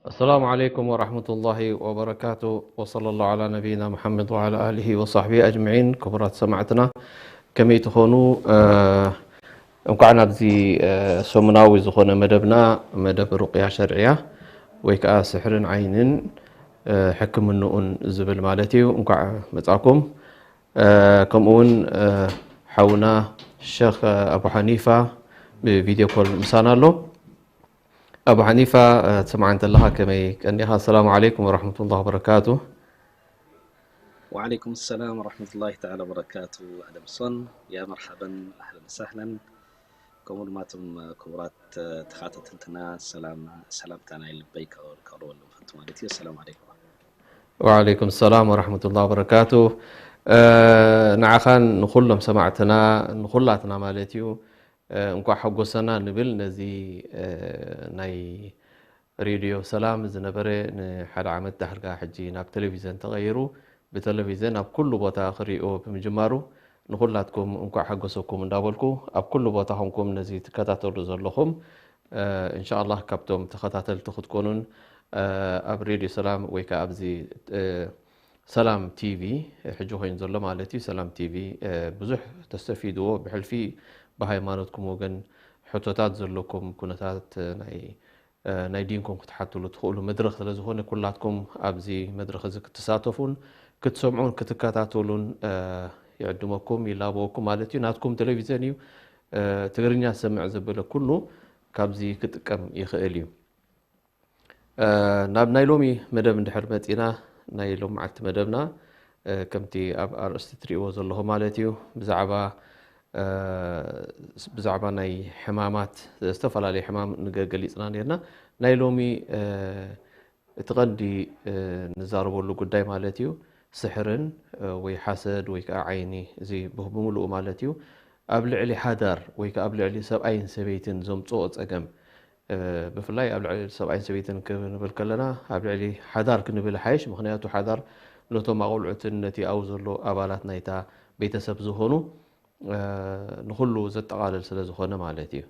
السلام عليكم ورحمة الله وبركاته، وصلى الله على نبينا محمد وعلى آله وصحبه أجمعين። ክቡራት ሰማዕትና ከመይ ትኾኑ? እንኳዕ ናብዚ ሰሙናዊ ዝኾነ መደብና፣ መደብ ሩቅያ ሸርዕያ ወይ ከዓ ስሕርን ዓይንን ሕክምንኡን ዝብል ማለት እዩ፣ እንኳዕ መጻኩም። ከምኡ እውን ሓውና ሸኽ ኣቡ ሓኒፋ ብቪድዮ ኮል ምሳና ኣሎ። ኣቡ ሓኒፋ፣ ትሰምዓ እንተለኻ ከመይ ቀኒኻ? ኣሰላሙ ዓለይኩም ወራሕመቱላሂ ወበረካቱ። وعليكم السلام ورحمة الله تعالى وبركاته. أهلا وسهلا، يا مرحبا، أهلا وسهلا. ከምኡ ድማ እቶም ክቡራት ተኸታተልትና ሰላም ሰላምታ ናይ ልበይ ከቕርበሎም ፈቱ ማለት እዩ። ኣሰላሙ ዓለይኩም። ወዓለይኩም ሰላም ወራሕመቱላሂ ወበረካቱ። ንዓኻን ንኹሎም ሰማዕትና ንኹላትና ማለት እዩ እንኳዕ ሓጎሰና ንብል። ነዚ ናይ ሬድዮ ሰላም ዝነበረ ንሓደ ዓመት ዳሕርጋ ሕጂ ናብ ቴሌቪዘን ተቐይሩ፣ ብቴሌቪዘን ኣብ ኩሉ ቦታ ክሪኦ ብምጅማሩ ንኹላትኩም እንኳዕ ሓጎሰኩም እንዳበልኩ፣ ኣብ ኩሉ ቦታ ኾንኩም ነዚ ትከታተሉ ዘለኹም እንሻኣላህ ካብቶም ተኸታተልቲ ክትኮኑን ኣብ ሬድዮ ሰላም ወይ ከዓ ኣብዚ ሰላም ቲቪ ሕጂ ኮይኑ ዘሎ ማለት እዩ። ሰላም ቲቪ ብዙሕ ተስተፊድዎ ብሕልፊ ብሃይማኖትኩም ወገን ሕቶታት ዘለኩም ኩነታት ናይ ናይ ዲንኩም ክትሓትሉ ትኽእሉ መድረኽ ስለ ዝኾነ ኩላትኩም ኣብዚ መድረኽ እዚ ክትሳተፉን ክትሰምዑን ክትከታተሉን ይዕድመኩም ይላበወኩም ማለት እዩ። ናትኩም ቴሌቪዘን እዩ። ትግርኛ ዝሰምዕ ዘበለ ኩሉ ካብዚ ክጥቀም ይኽእል እዩ። ናብ ናይ ሎሚ መደብ እንድሕር መፂና ናይ ሎም መዓልቲ መደብና ከምቲ ኣብ ኣርእስቲ ትሪእዎ ዘለኹ ማለት እዩ ብዛዕባ ብዛዕባ ናይ ሕማማት ዝተፈላለየ ሕማም ንገ ገሊፅና ነርና። ናይ ሎሚ እቲ ቀንዲ ንዛረበሉ ጉዳይ ማለት እዩ ስሕርን ወይ ሓሰድ ወይ ከዓ ዓይኒ እዚ ብምሉኡ ማለት እዩ ኣብ ልዕሊ ሓዳር ወይ ከዓ ኣብ ልዕሊ ሰብኣይን ሰበይትን ዘምፅኦ ፀገም ብፍላይ ኣብ ልዕሊ ሰብኣይን ሰበይትን ክንብል ከለና ኣብ ልዕሊ ሓዳር ክንብል ሓይሽ። ምክንያቱ ሓዳር ነቶም ኣቆልዑትን ነቲ ኣብኡ ዘሎ ኣባላት ናይታ ቤተሰብ ዝኾኑ ንኹሉ ዘጠቓልል ስለ ዝኾነ ማለት እዩ።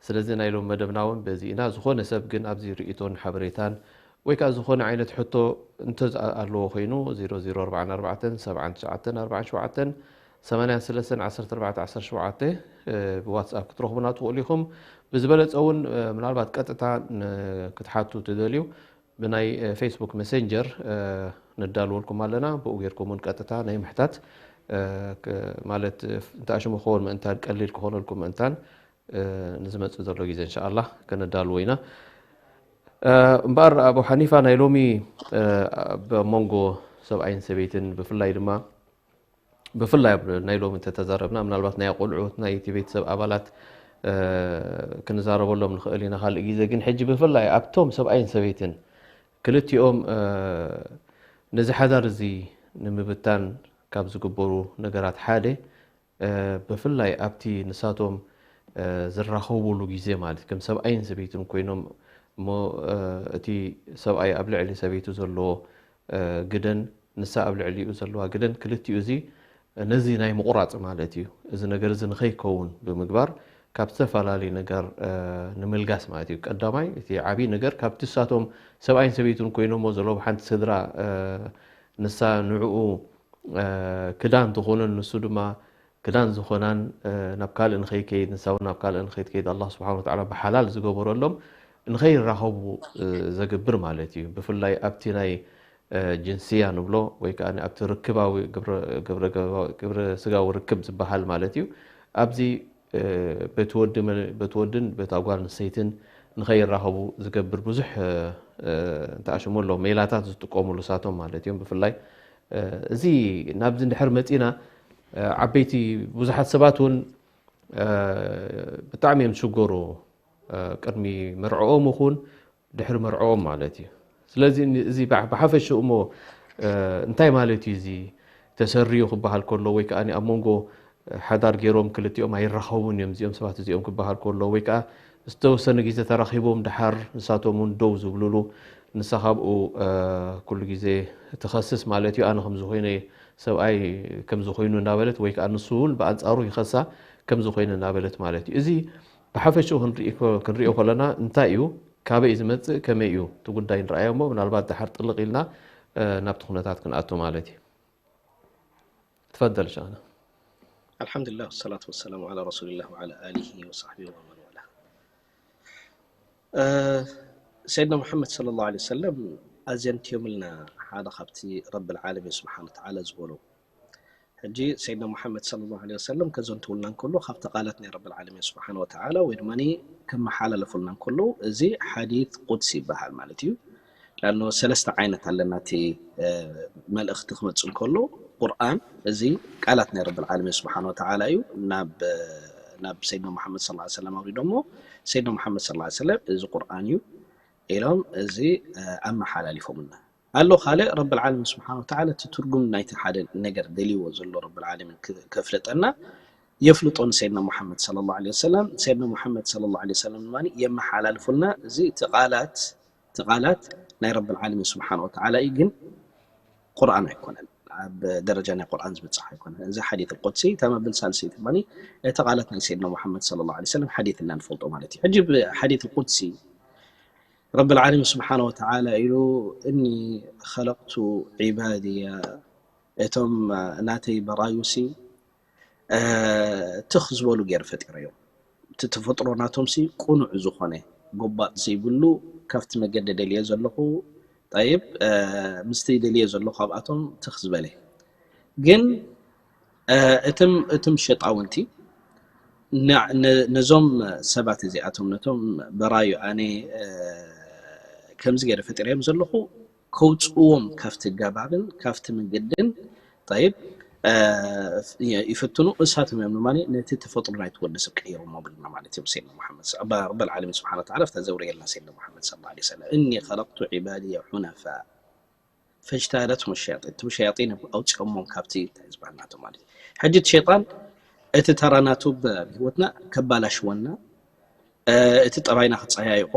ስለዚ ናይ ሎም መደብና እውን በዚ ኢና። ዝኾነ ሰብ ግን ኣብዚ ርእቶን ሓበሬታን ወይ ከዓ ዝኾነ ዓይነት ሕቶ እንተ ኣለዎ ኮይኑ 0044 79 47 ብዋትስኣፕ ክትረኽቡና ትኽእሉ ኢኹም። ብዝበለፀ እውን ምናልባት ቀጥታ ክትሓቱ ትደልዩ ብናይ ፌስቡክ መሴንጀር ነዳልወልኩም ኣለና። ብኡ ጌርኩም እውን ቀጥታ ናይ ምሕታት ማለት እንተኣሽሙ ክኸውን ምእንታን ቀሊል ክኾነልኩም ምእንታን ንዝመፅእ ዘሎ ግዜ እንሻኣላ ከነዳልዎ ኢና። እምበኣር ኣቡ ሓኒፋ ናይ ሎሚ ኣብ መንጎ ሰብኣይን ሰበይትን ብፍላይ ድማ ብፍላይ ኣብ ናይ ሎሚ እንተተዛረብና ምናልባት ናይ ኣቆልዑት ናይ እቲ ቤተሰብ ኣባላት ክንዛረበሎም ንኽእል ኢና ካልእ ግዜ። ግን ሕጂ ብፍላይ ኣብቶም ሰብኣይን ሰበይትን ክልቲኦም ነዚ ሓዳር እዚ ንምብታን ካብ ዝግበሩ ነገራት ሓደ ብፍላይ ኣብቲ ንሳቶም ዝራኸቡሉ ግዜ ማለት ከም ሰብኣይን ሰበይትን ኮይኖም እሞ እቲ ሰብኣይ ኣብ ልዕሊ ሰበይቱ ዘለዎ ግደን ንሳ ኣብ ልዕሊኡ ዘለዋ ግደን ክልቲኡ እዚ ነዚ ናይ ምቑራፅ ማለት እዩ። እዚ ነገር እዚ ንኸይከውን ብምግባር ካብ ዝተፈላለዩ ነገር ንምልጋስ ማለት እዩ። ቀዳማይ እቲ ዓብዪ ነገር ካብቲ ንሳቶም ሰብኣይን ሰበይቱን ኮይኖሞ ዘለዉ ሓንቲ ስድራ ንሳ ንዕኡ ክዳን ትኾኖን ንሱ ድማ ክዳን ዝኾናን ናብ ካልእ ንኸይከይድ ንሳ እውን ናብ ካልእ ንኸይትከይድ ኣላህ ስብሓን ወተዓላ ብሓላል ዝገበረሎም ንኸይራኸቡ ዘግብር ማለት እዩ። ብፍላይ ኣብቲ ናይ ጅንስያ ንብሎ ወይ ከዓ ኣብቲ ርክባዊ ግብረ ስጋዊ ርክብ ዝበሃል ማለት እዩ። ኣብዚ በቲ ወድን በታ ጓል ኣንስተይትን ንኸይራኸቡ ዝገብር ብዙሕ እንተኣሽሙ ኣሎ ሜላታት ዝጥቀሙሉ ሳቶም ማለት እዮም። ብፍላይ እዚ ናብዚ እንድሕር መፂና ዓበይቲ ብዙሓት ሰባት እውን ብጣዕሚ እዮም ዝሽገሩ ቅድሚ መርዕኦም ይኹን ድሕሪ መርዕኦም ማለት እዩ። ስለዚ እዚ ብሓፈሽኡ እሞ እንታይ ማለት እዩ እዚ ተሰሪዩ ክበሃል ከሎ ወይ ከዓ ኣብ መንጎ ሓዳር ገይሮም ክልቲኦም ኣይራኸቡን እዮም እዚኦም ሰባት እዚኦም ክበሃል ከሎ ወይ ከዓ ዝተወሰነ ግዜ ተራኺቦም ድሓር ንሳቶም እውን ደው ዝብልሉ ንሳ ካብኡ ኩሉ ግዜ ትኸስስ ማለት እዩ። ኣነ ከምዚ ኮይነ ሰብኣይ ከምዚ ኮይኑ እናበለት ወይ ከዓ ንሱ እውን ብኣንፃሩ ይኸሳ ከምዚ ኮይነ እናበለት ማለት እዩ። እዚ ብሓፈሽኡ ክንሪኦ ከለና እንታይ እዩ፣ ካበይ እዩ ዝመፅእ፣ ከመይ እዩ እቲ ጉዳይ ንረኣዮ እሞ ምናልባት ድሓር ጥልቕ ኢልና ናብቲ ኩነታት ክንኣቱ ማለት እዩ። ትፈደል ሻና። الحمد لله والصلاة والسلام على رسول الله وعلى آله وصحبه ومن والاه. ሰይድና ሙሐመድ صلى الله عليه وسلم ኣዘንትዮምልና ሓደ ካብቲ ረብል ዓለሚን ስብሓን ወተዓላ ዝበሎ። ሕጂ ሰይድና ሙሐመድ صلى الله عليه وسلم ከዘንትውልና እንከሎ ካብቲ ቃላት ናይ ረብል ዓለሚን ስብሓን ወተዓላ ወይ ድማ ከመሓላለፉልና እንከሎ እዚ ሓዲት ቁድሲ ይበሃል ማለት እዩ። ላኖ ሰለስተ ዓይነት ኣለና እቲ መልእኽቲ ክመፅእ እንከሎ ቁርኣን እዚ ቃላት ናይ ረብል ዓለሚን ስብሓን ወተዓላ እዩ ናብ ናብ ሰይድና ሙሐመድ صلى الله عليه وسلم ኣውሪዶሞ ሰይድና ሙሐመድ صلى الله عليه وسلم እዚ ቁርኣን እዩ ኢሎም እዚ ኣመሓላሊፎምና ኣሎ ካልእ ረብል ዓለሚን ስብሓን ወተዓላ እቲ ትርጉም ናይቲ ሓደ ነገር ደልይዎ ዘሎ ረብል ዓለሚን ከፍለጠና የፍልጦ ንሰይድና ሙሐመድ صلى الله عليه وسلم ሰይድና ሙሐመድ صلى الله عليه وسلم ድማ የመሓላልፉልና እዚ እቲ ቃላት እቲ ቃላት ናይ ረብል ዓለሚን ስብሓን ወተዓላ እዩ ግን ቁርኣን ኣይኮነን ኣብ ደረጃ ናይ ቁርኣን ዝበፅሕ ኣይኮነን እዚ ሓዲት ቁድሲ እታ መብል ሳልሰይቲ ድማ እቲ ቃላት ናይ ሰይድና ሙሐመድ صلى الله عليه وسلم ሓዲት እና ንፈልጦ ማለት እዩ ሕጂ ብሓዲት ቁድሲ ረብል ዓለሚን ስብሓን ወተዓላ ኢሉ እኒ ኸለቅቱ ዒባድያ እቶም ናተይ በራዩሲ ትኽ ዝበሉ ገይር ፈጢረዮም እቲ ተፈጥሮ ናቶም ሲ ቁኑዕ ዝኾነ ጎባጥ ዘይብሉ ካብቲ መገዲ ደልየ ዘለኹ ጠይብ ምስቲ ደልየ ዘለኹ ኣብኣቶም ትኽ ዝበለ ግን እትም እትም ሸጣውንቲ ነዞም ሰባት እዚኣቶም ነቶም በራዩ ኣነ ከምዚ ገይረ ፈጢረዮም ዘለኹ ከውፅዎም ካብቲ ገባብን ካብቲ መንገድን ጠይብ ይፍትኑ እሳቶም እዮም ድማ ነቲ ተፈጥሮ ናይቲ ወዲ ሰብ ቀይሮሞ ብልና ማለት እዮም ሰይድና ሙሐመድ ረበል ዓለሚን ስብሓን ወተዓላ ፍታ ዘውረየልና ሰይድና ሙሐመድ صلى الله عليه وسلم እኒ ኸለቅቱ ዒባድየ ሑነፋ ፈጅተሃደትሁም ሸያጢን እቶም ሸያጢን ኣውፅኦሞም ካብቲ እንታይ ዝበሃል ናቶም ማለት እዩ ሕጂ እቲ ሸይጣን እቲ ተራ ናቱ ኣብ ህይወትና ከባላሽወና እቲ ጠባይና ክፀያይቆ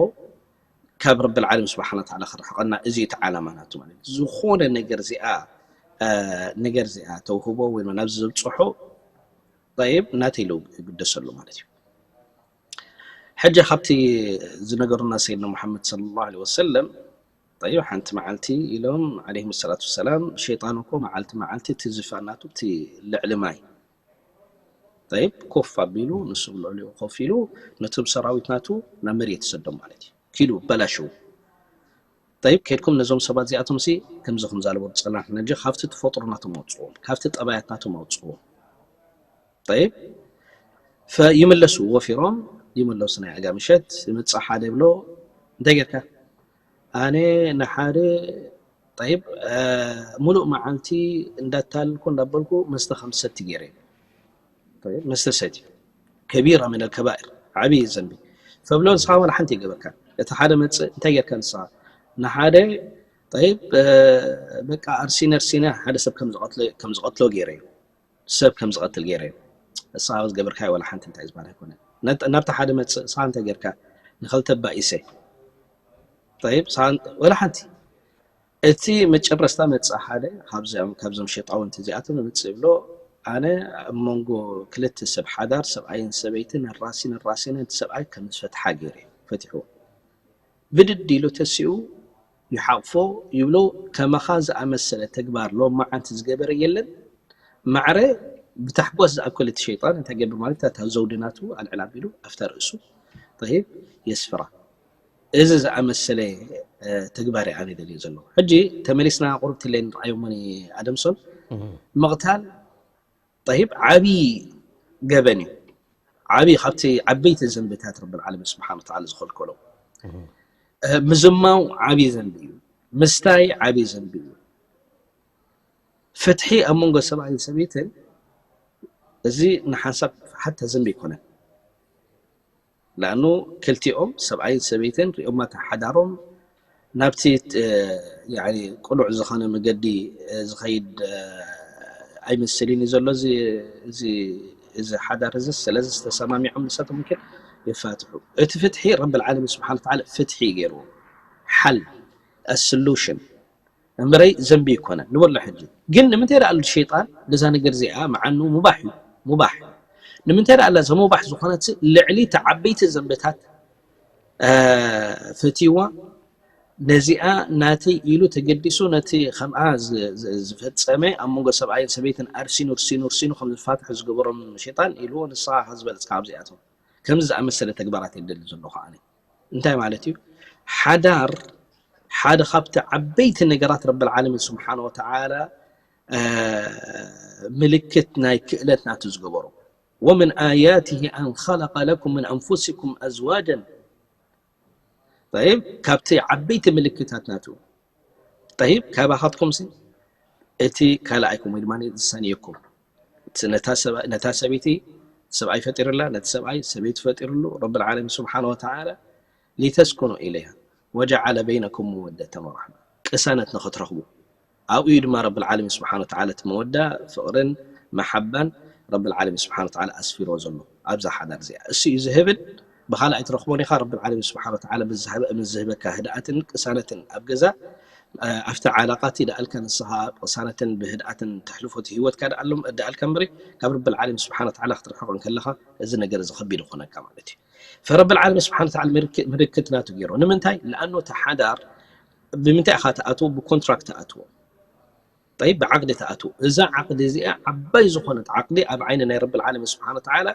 ካብ ረብል ዓለም ስብሓን ወተዓላ ክርሕቀና እዚ እቲ ዓላማ ናቱ ማለት እዩ ዝኾነ ነገር እዚኣ ነገር እዚኣ ተውህቦ ወይ ናብዚ ዘብፅሖ ጠይብ ናተይ ኢሉ ይግደሰሉ ማለት እዩ ሕጂ ካብቲ ዝነገሩና ሰይድና ሙሐመድ صلى الله عليه وسلم ጠይብ ሓንቲ መዓልቲ ኢሎም ዓለይሂም ሰላቱ ወሰላም ሸይጣን እኮ መዓልቲ መዓልቲ እቲ ዝፋን ናቱ እቲ ልዕሊ ማይ ጠይብ ኮፍ ኣቢሉ ንሱ ልዕሊኡ ኮፍ ኢሉ ነቶም ሰራዊት ናቱ ናብ መሬት ይሰዶም ማለት እዩ ኪዱ በላሽው ጠይብ ከድኩም ነዞም ሰባት እዚኣቶም ሲ ከምዚ ከም ዛለቦ ዝፀናሕ ነጂ ካብቲ ተፈጥሮ ናቶም ኣውፅዎም ካብቲ ጠባያት ናቶም ኣውፅዎም ጠይብ ይምለሱ ወፊሮም ይምለሱ ናይ ኣጋ ምሸት ይመፅእ ሓደ ይብሎ እንታይ ጌርካ ኣነ ንሓደ ጠይብ ሙሉእ መዓልቲ እንዳታልልኩ እንዳበልኩ መስተ ከም ሰቲ ገይረ መስተ ሰቲ ከቢራ ምን ከባኢር ዓብዪ ዘንቢ ፈብሎ ንስኻ ዋላ ሓንቲ ይገበርካ እቲ ሓደ መፅእ እንታይ ጌርካ ንስኻ ንሓደ ጠይብ በቃ ኣርሲነ ኣርሲነ ሓደ ሰብ ከም ዝቐትሎ ገይረ እዩ ሰብ ከም ዝቐትል ገይረ እዩ ንስኻ ዝገበርካዮ ዋላ ሓንቲ እንታይ ዝበሃል ኣይኮነ ናብቲ ሓደ መፅእ ንስኻ እንታይ ጌርካ ንኸልተ ባኢሰ ጠይብ ወላ ሓንቲ እቲ መጨረስታ መፅእ ሓደ ካብዞም ሸጣውንቲ እዚኣቶም መፅእ ይብሎ ኣነ ኣብ መንጎ ክልተ ሰብ ሓዳር ሰብኣይን ሰበይትን ኣራሲነ ኣራሲነ እቲ ሰብኣይ ከም ዝፈትሓ ገይረ ፈትሕዎ ብድድ ኢሉ ተሲኡ ይሓቕፎ ይብሎ ከማኻ ዝኣመሰለ ተግባር ሎማዓንቲ ዝገበረ የለን ማዕረ ብታሕጓስ ዝኣክል እቲ ሸይጣን እንታይ ገብር ማለት እታ ዘውዲ ናቱ ኣልዕል ኣቢሉ ኣብታ ርእሱ ጠይብ የስፍራ እዚ ዝኣመሰለ ተግባር ኣነ ደልዩ ዘለኹ ሕጂ ተመሊስና ቁርብቲ ለ ንርኣዮሞ ኣደምሶን ምቕታል ጠይብ ዓብዪ ገበን እዩ ዓብዪ ካብቲ ዓበይቲ ዘንብታት ረብል ዓለሚን ስብሓን ወተዓላ ዝኸልከሎ ምዝማው ዓብዪ ዘንቢ እዩ። ምስታይ ዓብዪ ዘንቢ እዩ። ፍትሒ ኣብ መንጎ ሰብኣይን ሰበይትን፣ እዚ ንሓንሳብ ሓታ ዘንቢ ኣይኮነን። ለኣኑ ክልቲኦም ሰብኣይን ሰበይትን ሪኦማ ሓዳሮም ናብቲ ቅኑዕ ዝኾነ መገዲ ዝኸይድ ኣይመስልን እዩ ዘሎ እዚ ሓዳር እዚ። ስለዚ ዝተሰማሚዖም ንሳቶም ምክን ይፋትሑ። እቲ ፍትሒ ረብል ዓለሚን ስብሓን ተዓላ ፍትሒ ገይርዎ ሓል ኣስሉሽን እምበረይ ዘንቢ ይኮነ ንበሎ። ሕጂ ግን ንምንታይ ደኣ ሸይጣን ነዛ ነገር እዚኣ መዓኑ ሙባሕ እዩ፣ ሙባሕ። ንምንታይ ደኣ እዛ ሙባሕ ዝኾነት ልዕሊ ተዓበይቲ ዘንብታት ፈትይዋ፣ ነዚኣ ናተይ ኢሉ ተገዲሱ ነቲ ከምኣ ዝፈጸመ ኣብ መንጎ ሰብኣይን ሰበይትን ኣርሲኑ ርሲኑ ርሲኑ ከም ዝፋትሑ ዝገበሮም ሸይጣን ኢሉ ንስኻ ዝበለጽካ ኣብዚኣቶም ከምዚ ዝኣመሰለ ተግባራት የደሊ ዘለኹ ኣነ። እንታይ ማለት እዩ? ሓዳር ሓደ ካብቲ ዓበይቲ ነገራት ረብል ዓለሚን ስብሓን ወተዓላ ምልክት ናይ ክእለት ናቱ ዝገበሮ ومن آياته أن خلق لكم من أنفسكم أزواجا طيب ካብቲ ዓበይቲ ምልክታት ናቱ طيب ካባኻትኩም ሲ እቲ ካልኣይኩም ወይ ድማ ዝሰንየኩም ነታ ሰበይቲ ሰብኣይ ፈጢርላ ነቲ ሰብኣይ ሰበይቲ ፈጢርሉ ረብል ዓለሚን ስብሓን ወተዓላ لتسكنوا إليها وجعل بينكم مودة ورحمة ቅሳነት ንኽትረኽቡ ኣብኡ እዩ ድማ ረብል ዓለሚን ስብሓን ወተዓላ እቲ መወዳ ፍቕርን መሓባን ረብል ዓለሚን ስብሓን ወተዓላ ኣስፊሮ ዘሎ ኣብዛ ሓዳር እዚኣ እሱ እዩ ዝህብን ብኻልእ ኣይትረኽቦን ኢኻ ረብል ዓለሚን ስብሓን ወተዓላ ብዝሃበ እምን ዝህበካ ህድኣትን ቅሳነትን ኣብ ገዛ ኣብቲ ዓላቃት ይደኣልካ ንስኻ ቅሳነትን ብህድኣትን ተሕልፎ እቲ ህይወትካ ደኣሎም ደኣልካ እምበሪ ካብ ረብል ዓለሚን ስብሓን ወተዓላ ክትርሕቕ እንከለኻ እዚ ነገር እዚ ከቢድ ይኾነካ ማለት እዩ ፈረብል ዓለሚን ስብሓን ወተዓላ ምልክት ናቱ ገይሩ ንምንታይ ለኣኖ ተሓዳር ብምንታይ ኢኻ ትኣትዎ ብኮንትራክት ትኣትዎ طيب ብዓቅዲ ትኣትዎ እዛ ዓቅዲ እዚኣ ዓባይ ዝኾነት ዓቅዲ ኣብ ዓይኒ ናይ ረብል ዓለሚን ስብሓን ወተዓላ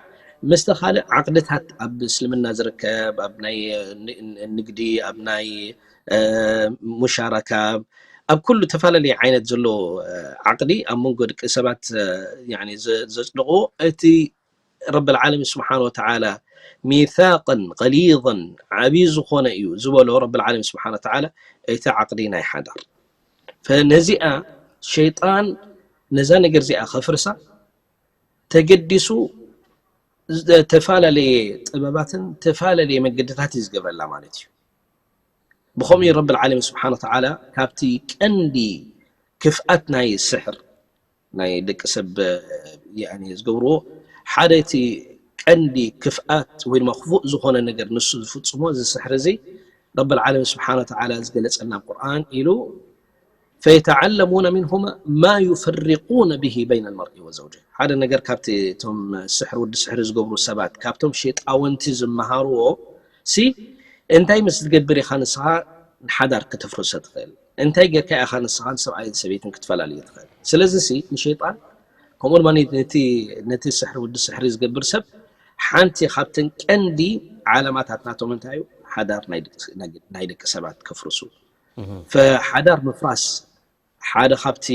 ምስቲ ካልእ ዓቅድታት ኣብ እስልምና ዝርከብ ኣብ ናይ ንግዲ ኣብ ናይ ሙሻረካ ኣብ ኩሉ ተፈላለየ ዓይነት ዘሎ ዓቅዲ ኣብ መንጎ ደቂ ሰባት ዘፅድቑ እቲ ረብል ዓለሚን ስብሓን ወተዓላ ሚሳቅን ቀሊظን ዓብዪ ዝኾነ እዩ ዝበሎ ረብል ዓለሚን ስብሓን ወተዓላ እቲ ዓቅዲ ናይ ሓዳር ነዚኣ ሸይጣን ነዛ ነገር እዚኣ ከፍርሳ ተገዲሱ ዝተፈላለየ ጥበባትን ዝተፈላለየ መገድታት እዩ ዝገብረላ ማለት እዩ ብኸምኡ ረብል ዓለሚን ስብሓን ወተዓላ ካብቲ ቀንዲ ክፍኣት ናይ ስሕር ናይ ደቂ ሰብ ዝገብርዎ ሓደ እቲ ቀንዲ ክፍኣት ወይ ድማ ክፉእ ዝኾነ ነገር ንሱ ዝፍፅሞ እዚ ስሕሪ እዚ ረብል ዓለሚን ስብሓን ወተዓላ ዝገለፀልና ቁርኣን ኢሉ فيتعلمون منهما ما يفرقون به بين المرء وزوجه ሓደ ነገር ካብቲ እቶም ስሕሪ ወዲ ስሕሪ ዝገብሩ ሰባት ካብቶም ሸጣውንቲ ዝመሃርዎ ሲ እንታይ ምስ ትገብር ኢኻ ንስኻ ሓዳር ከተፍርሶ ትኽእል እንታይ ጌርካ ኢኻ ንስኻን ሰብኣይን ሰበይትን ክትፈላለዩ ትኽእል ስለዚ ሲ ንሸይጣን ከምኡ ድማ ነቲ ስሕሪ ወዲ ስሕሪ ዝገብር ሰብ ሓንቲ ካብተን ቀንዲ ዓላማታት ናቶም እንታይ እዩ ሓዳር ናይ ደቂ ሰባት ከፍርሱ ሓዳር ምፍራስ ሓደ ካብቲ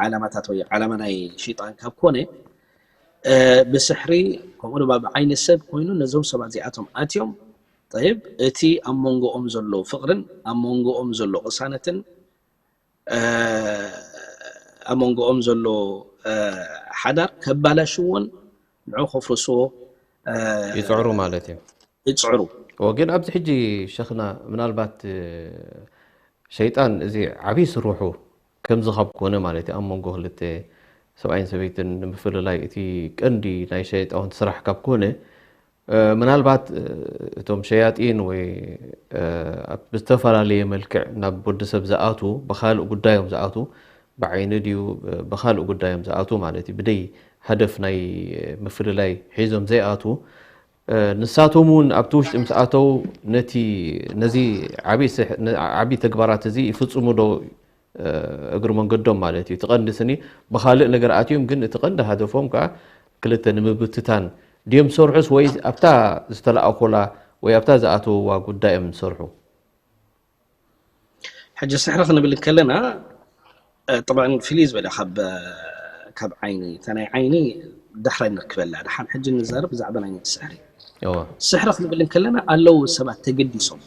ዓላማታት ወይ ዓላማ ናይ ሸይጣን ካብ ኮነ ብስሕሪ ከምኡ ድማ ብዓይኒ ሰብ ኮይኑ ነዞም ሰባት እዚኣቶም ኣትዮም طيب እቲ ኣብ መንጎኦም ዘሎ ፍቕርን ኣብ መንጎኦም ዘሎ ቅሳነትን ኣብ መንጎኦም ዘሎ ሓዳር ከባላሽዎን ንዑ ከፍርስዎ ይፅዕሩ ማለት እዩ ይፅዕሩ ግን ኣብዚ ሕጂ ሸኽና ምናልባት ሸይጣን እዚ ዓብዪ ስርሑ ከምዚ ካብ ኮነ ማለት እዩ ኣብ መንጎ ክልተ ሰብኣይን ሰበይትን ንምፍልላይ እቲ ቀንዲ ናይ ሸይጣውንቲ ስራሕ ካብ ኮነ ምናልባት እቶም ሸያጢን ወይ ብዝተፈላለየ መልክዕ ናብ ወዲ ሰብ ዝኣቱ ብካልእ ጉዳዮም ዝኣቱ ብዓይኒ ድዩ ብካልእ ጉዳዮም ዝኣቱ ማለት እዩ ብደይ ሃደፍ ናይ ምፍልላይ ሒዞም ዘይኣቱ ንሳቶም እውን ኣብቲ ውሽጢ ምስ ኣተው ነቲ ነዚ ዓብዪ ተግባራት እዚ ይፍፅሙ ዶ እግሪ መንገዶም ማለት እዩ እቲ ቀንዲ ስኒ ብካልእ ነገር ኣትዮም ግን እቲ ቀንዲ ሃደፎም ከዓ ክልተ ንምብትታን ድዮም ዝሰርሑስ ወይ ኣብታ ዝተለኣኮላ ወይ ኣብታ ዝኣተውዋ ጉዳይ እዮም ዝሰርሑ ሕጂ ስሕሪ ክንብል እንከለና طبعا ፍልይ ዝበለ ካብ ካብ ዓይኒ እታ ናይ ዓይኒ ዳሕራይ ንርክበላ ድሓን ሕጂ ንዛረብ ብዛዕባ ናይ ስሕሪ ስሕሪ ክንብል እንከለና ኣለዉ ሰባት ተገዲሶም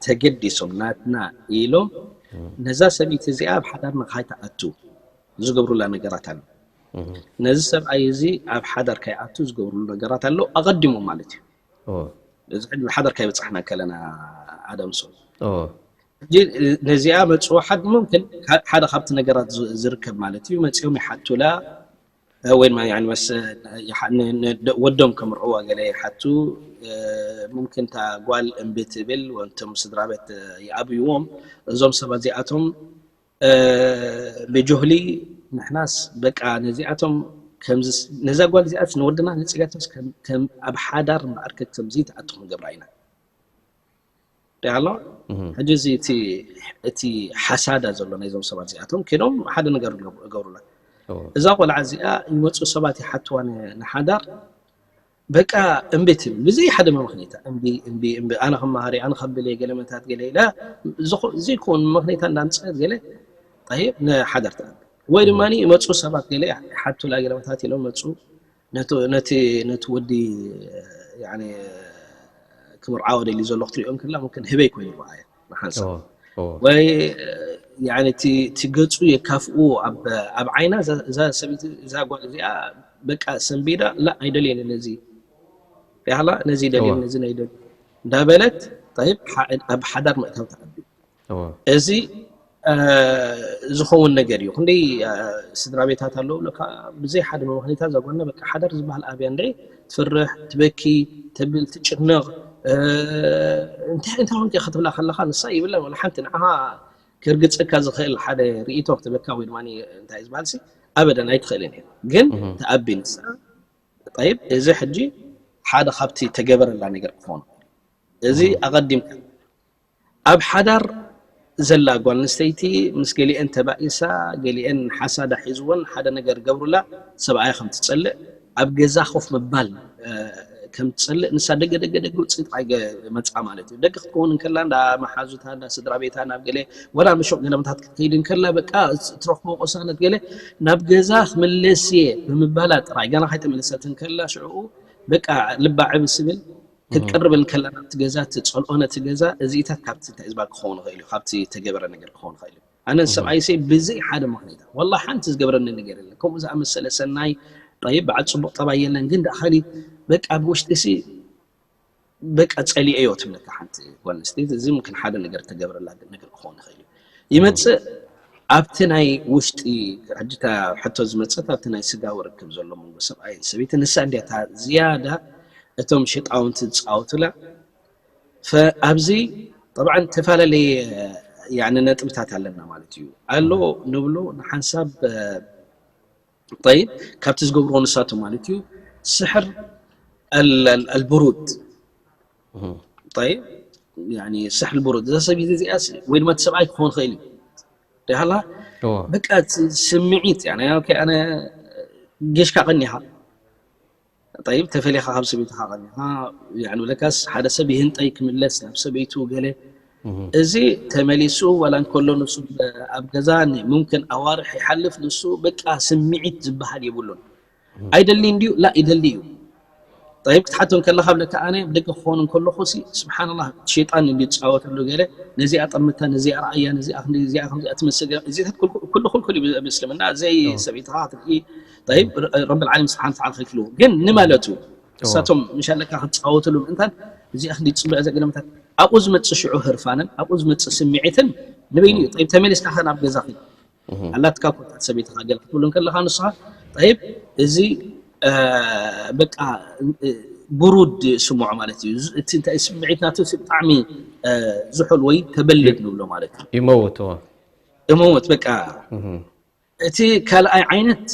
ተገዲሶም ናትና ኢሎም ነዛ ሰበይቲ እዚኣ ኣብ ሓዳር ንኸይትኣቱ ዝገብሩላ ነገራት ኣሎ። ነዚ ሰብኣይ እዚ ኣብ ሓዳር ከይኣቱ ዝገብሩሉ ነገራት ኣሎ ኣቐዲሞም ማለት እዩ። እዚ ሕጂ ሓዳር ከይበጻሕና ከለና ኣደምሶ ሕጂ ነዚኣ መጽዎ ሓድ ሙምክን ሓደ ካብቲ ነገራት ዝርከብ ማለት እዩ። መጺኦም ይሓቱላ ወይ ድማ መስ ወዶም ከምርዕዋ ገለ ይሓቱ። ሙምክን እታ ጓል እምቢ ትብል ወንቶም ስድራ ቤት ይኣብይዎም። እዞም ሰባት እዚኣቶም ብጆህሊ ንሕናስ በቃ ነዚኣቶም ነዛ ጓል እዚኣስ ንወድና ነፂጋቶስ ኣብ ሓዳር እምበኣር ከምዚ ተኣቱ ክንገብራ ኢና። ሪኣሎ ሕጂ እዚ እቲ ሓሳዳ ዘሎ ናይዞም ሰባት እዚኣቶም ከይዶም ሓደ ነገር ገብሩላ። እዛ ቆልዓ እዚኣ ይመፁ ሰባት ይሓትዋ ንሓዳር በቃ እምቢ ትብል ብዘይ ሓደ መምክንያት እምቢ እምቢ እምቢ ኣነ ከም መሃሪ ኣነ ከም ብለ ገለ መታት ገለ ኢላ ዘይኮን መምክንያት እንዳምፀት ገለ ጠይብ ንሓዳር ትኣብ ወይ ድማ ይመፁ ሰባት ገለ ሓቱላ ገለ መታት ኢሎም መፁ ነቲ ነቲ ወዲ ክምርዓወ ደሊ ዘሎ ክትሪኦ እንክላ ምክን ህበይ ኮይኑ ረኣየ ንሓንሳብ ወይ እቲ ገፁ የካፍኡ ኣብ ዓይና እዛ ሰበይቲ እዛ ጓል እዚኣ በቃ ሰንቢዳ ላ ኣይደልየን ነዚ ያላ ነዚ ደልየን ነዚ ናይ ደል እንዳበለት ኣብ ሓዳር ምእታው ተዓቢ እዚ ዝኸውን ነገር እዩ። ክንደይ ስድራ ቤታት ኣለዉ ብለካ ብዘይ ሓደ መምክንያት እዛ ጓልና በቃ ሓዳር ዝበሃል ኣብያ እንድዒ ትፍርሕ ትበኪ ተብል ትጭነቕ እንታይ እንታይ ኮንኪ ክትብላ ከለኻ ንሳ ይብለን ወላ ሓንቲ ንዓኻ ከርግፀካ ዝኽእል ሓደ ርእይቶ ክትበካ ወይ ድማ እንታይ ዝበሃል ሲ ኣበደን ኣይትኽእልን እየ ግን ተኣቢ ንሳ ጠይብ እዚ ሕጂ ሓደ ካብቲ ተገበረላ ነገር ክኾኑ እዚ ኣቐዲምካ ኣብ ሓዳር ዘላ ጓል ኣንስተይቲ ምስ ገሊአን ተባኢሳ ገሊአን ሓሳዳ ሒዝወን ሓደ ነገር ገብሩላ ሰብኣያ ከም ትፀልእ ኣብ ገዛ ኮፍ ምባል ከም ትፀልእ ንሳ ደገ ደገ ደገ ውፅእ ጥራይ መፃ ማለት እዩ ደገ ክትከውን እንከላ እንዳ መሓዙታ እንዳ ስድራ ቤታ ናብ ገለ ወላ ምሹቕ ገለመታት ክትከይድ እንከላ በቃ ትረኽቦ ቆሳነት ገለ ናብ ገዛ ክምለስ እየ ብምባላ ጥራይ ገና ከይተመለሰት እንከላ ሽዕኡ በቃ ልባ ዕብስ ይብል ክትቀርብ እንከላ ናብቲ ገዛ ትፀልኦ ነቲ ገዛ እዚኢታት ካብቲ እንታይ ዝባ ክኸውን ይኽእል እዩ ካብቲ ተገበረ ነገር ክኸውን ይኽእል እዩ ኣነ ሰብኣይሰይ ብዘይ ሓደ ምኽንያት ወላ ሓንቲ ዝገብረኒ ነገር የለን ከምኡ ዝኣመሰለ ሰናይ ጠይብ በዓል ፅቡቅ ጠባይ የለን ግን ደኣኸሊ በቃ ብውሽጢ ሲ በቃ ፀሊኤዮ ትብለካ ሓንቲ ጓል ኣንስተይቲ እዚ ምክን ሓደ ነገር ተገብረላ ነገር ክኸውን ይኽእል እዩ ይመፅእ ኣብቲ ናይ ውሽጢ ሕጂታ ሕቶ ዝመፀት ኣብቲ ናይ ስጋ ውርክብ ዘሎ መንጎ ሰብኣይ ሰበይቲ ንሳ እንዲያታ ዝያዳ እቶም ሸጣውንቲ ዝፃወቱላ ኣብዚ طبعا ተፈላለየ يعني ነጥብታት ኣለና ማለት እዩ ኣሎ ንብሎ ንሓንሳብ طيب ካብቲ ዝገብርዎ ንሳቶም ማለት እዩ ስሕር البرود طيب يعني سحر البرود እዛ ሰበይቲ እዚኣ ወይ ድማ እቲ ሰብኣይ ክኸውን ይኽእል እዩ ሪሃላ በቃ ስምዒት ኣነ ጌሽካ ቀኒኻ ጠይብ ተፈሊኻ ካብ ሰበይትኻ ቀኒኻ ብለካስ ሓደ ሰብ ይህንጠይ ክምለስ ናብ ሰበይቱ ገለ እዚ ተመሊሱ ዋላ እንከሎ ንሱ ኣብ ገዛ ሙምክን ኣዋርሕ ይሓልፍ ንሱ በቃ ስምዒት ዝበሃል የብሉን ኣይደሊ እንድዩ ላ ይደሊ እዩ ጠይብ ክትሓቶም ከለኻ ብለካ ኣነ ብደገ ክኾኑ እንከለኹ ሲ ስብሓንላ ሸይጣን እንዲ ዝፃወተሉ ገለ ነዚኣ ጠምታ ነዚኣ ረኣያ ነዚኣ ክንዲ እዚኣ ከምዚኣ ትመስል እዚታት ኩሉ ኩሉ እዩ ምስልምና ዘይ ሰበይትኻ ክትርኢ ጠይብ ረቢ ልዓለም ስብሓን ተዓላ ከይክልዎ ግን ንማለቱ እሳቶም ምሻለካ ክትፃወትሉ ምእንታን እዚኣ ክንዲ ፅቡዕ ዘገለመታት ኣብኡ ዝመፅእ ሽዑ ህርፋንን ኣብኡ ዝመፅእ ስምዒትን ንበይኑ እዩ ጠይብ ተመሊስካ ከ ናብ ገዛ ኺድ ኣላትካ ኮታት ሰበይትኻ ገል ክትብሉ ከለኻ ንስኻ ጠይብ እዚ በቃ ብሩድ ስምዖ ማለት እዩ እቲ እንታይ ስምዒት ናቱ ብጣዕሚ ዝሑል ወይ ተበልድ ንብሎ ማለት እዩ ይመውት ይመውት በቃ እቲ ካልኣይ ዓይነት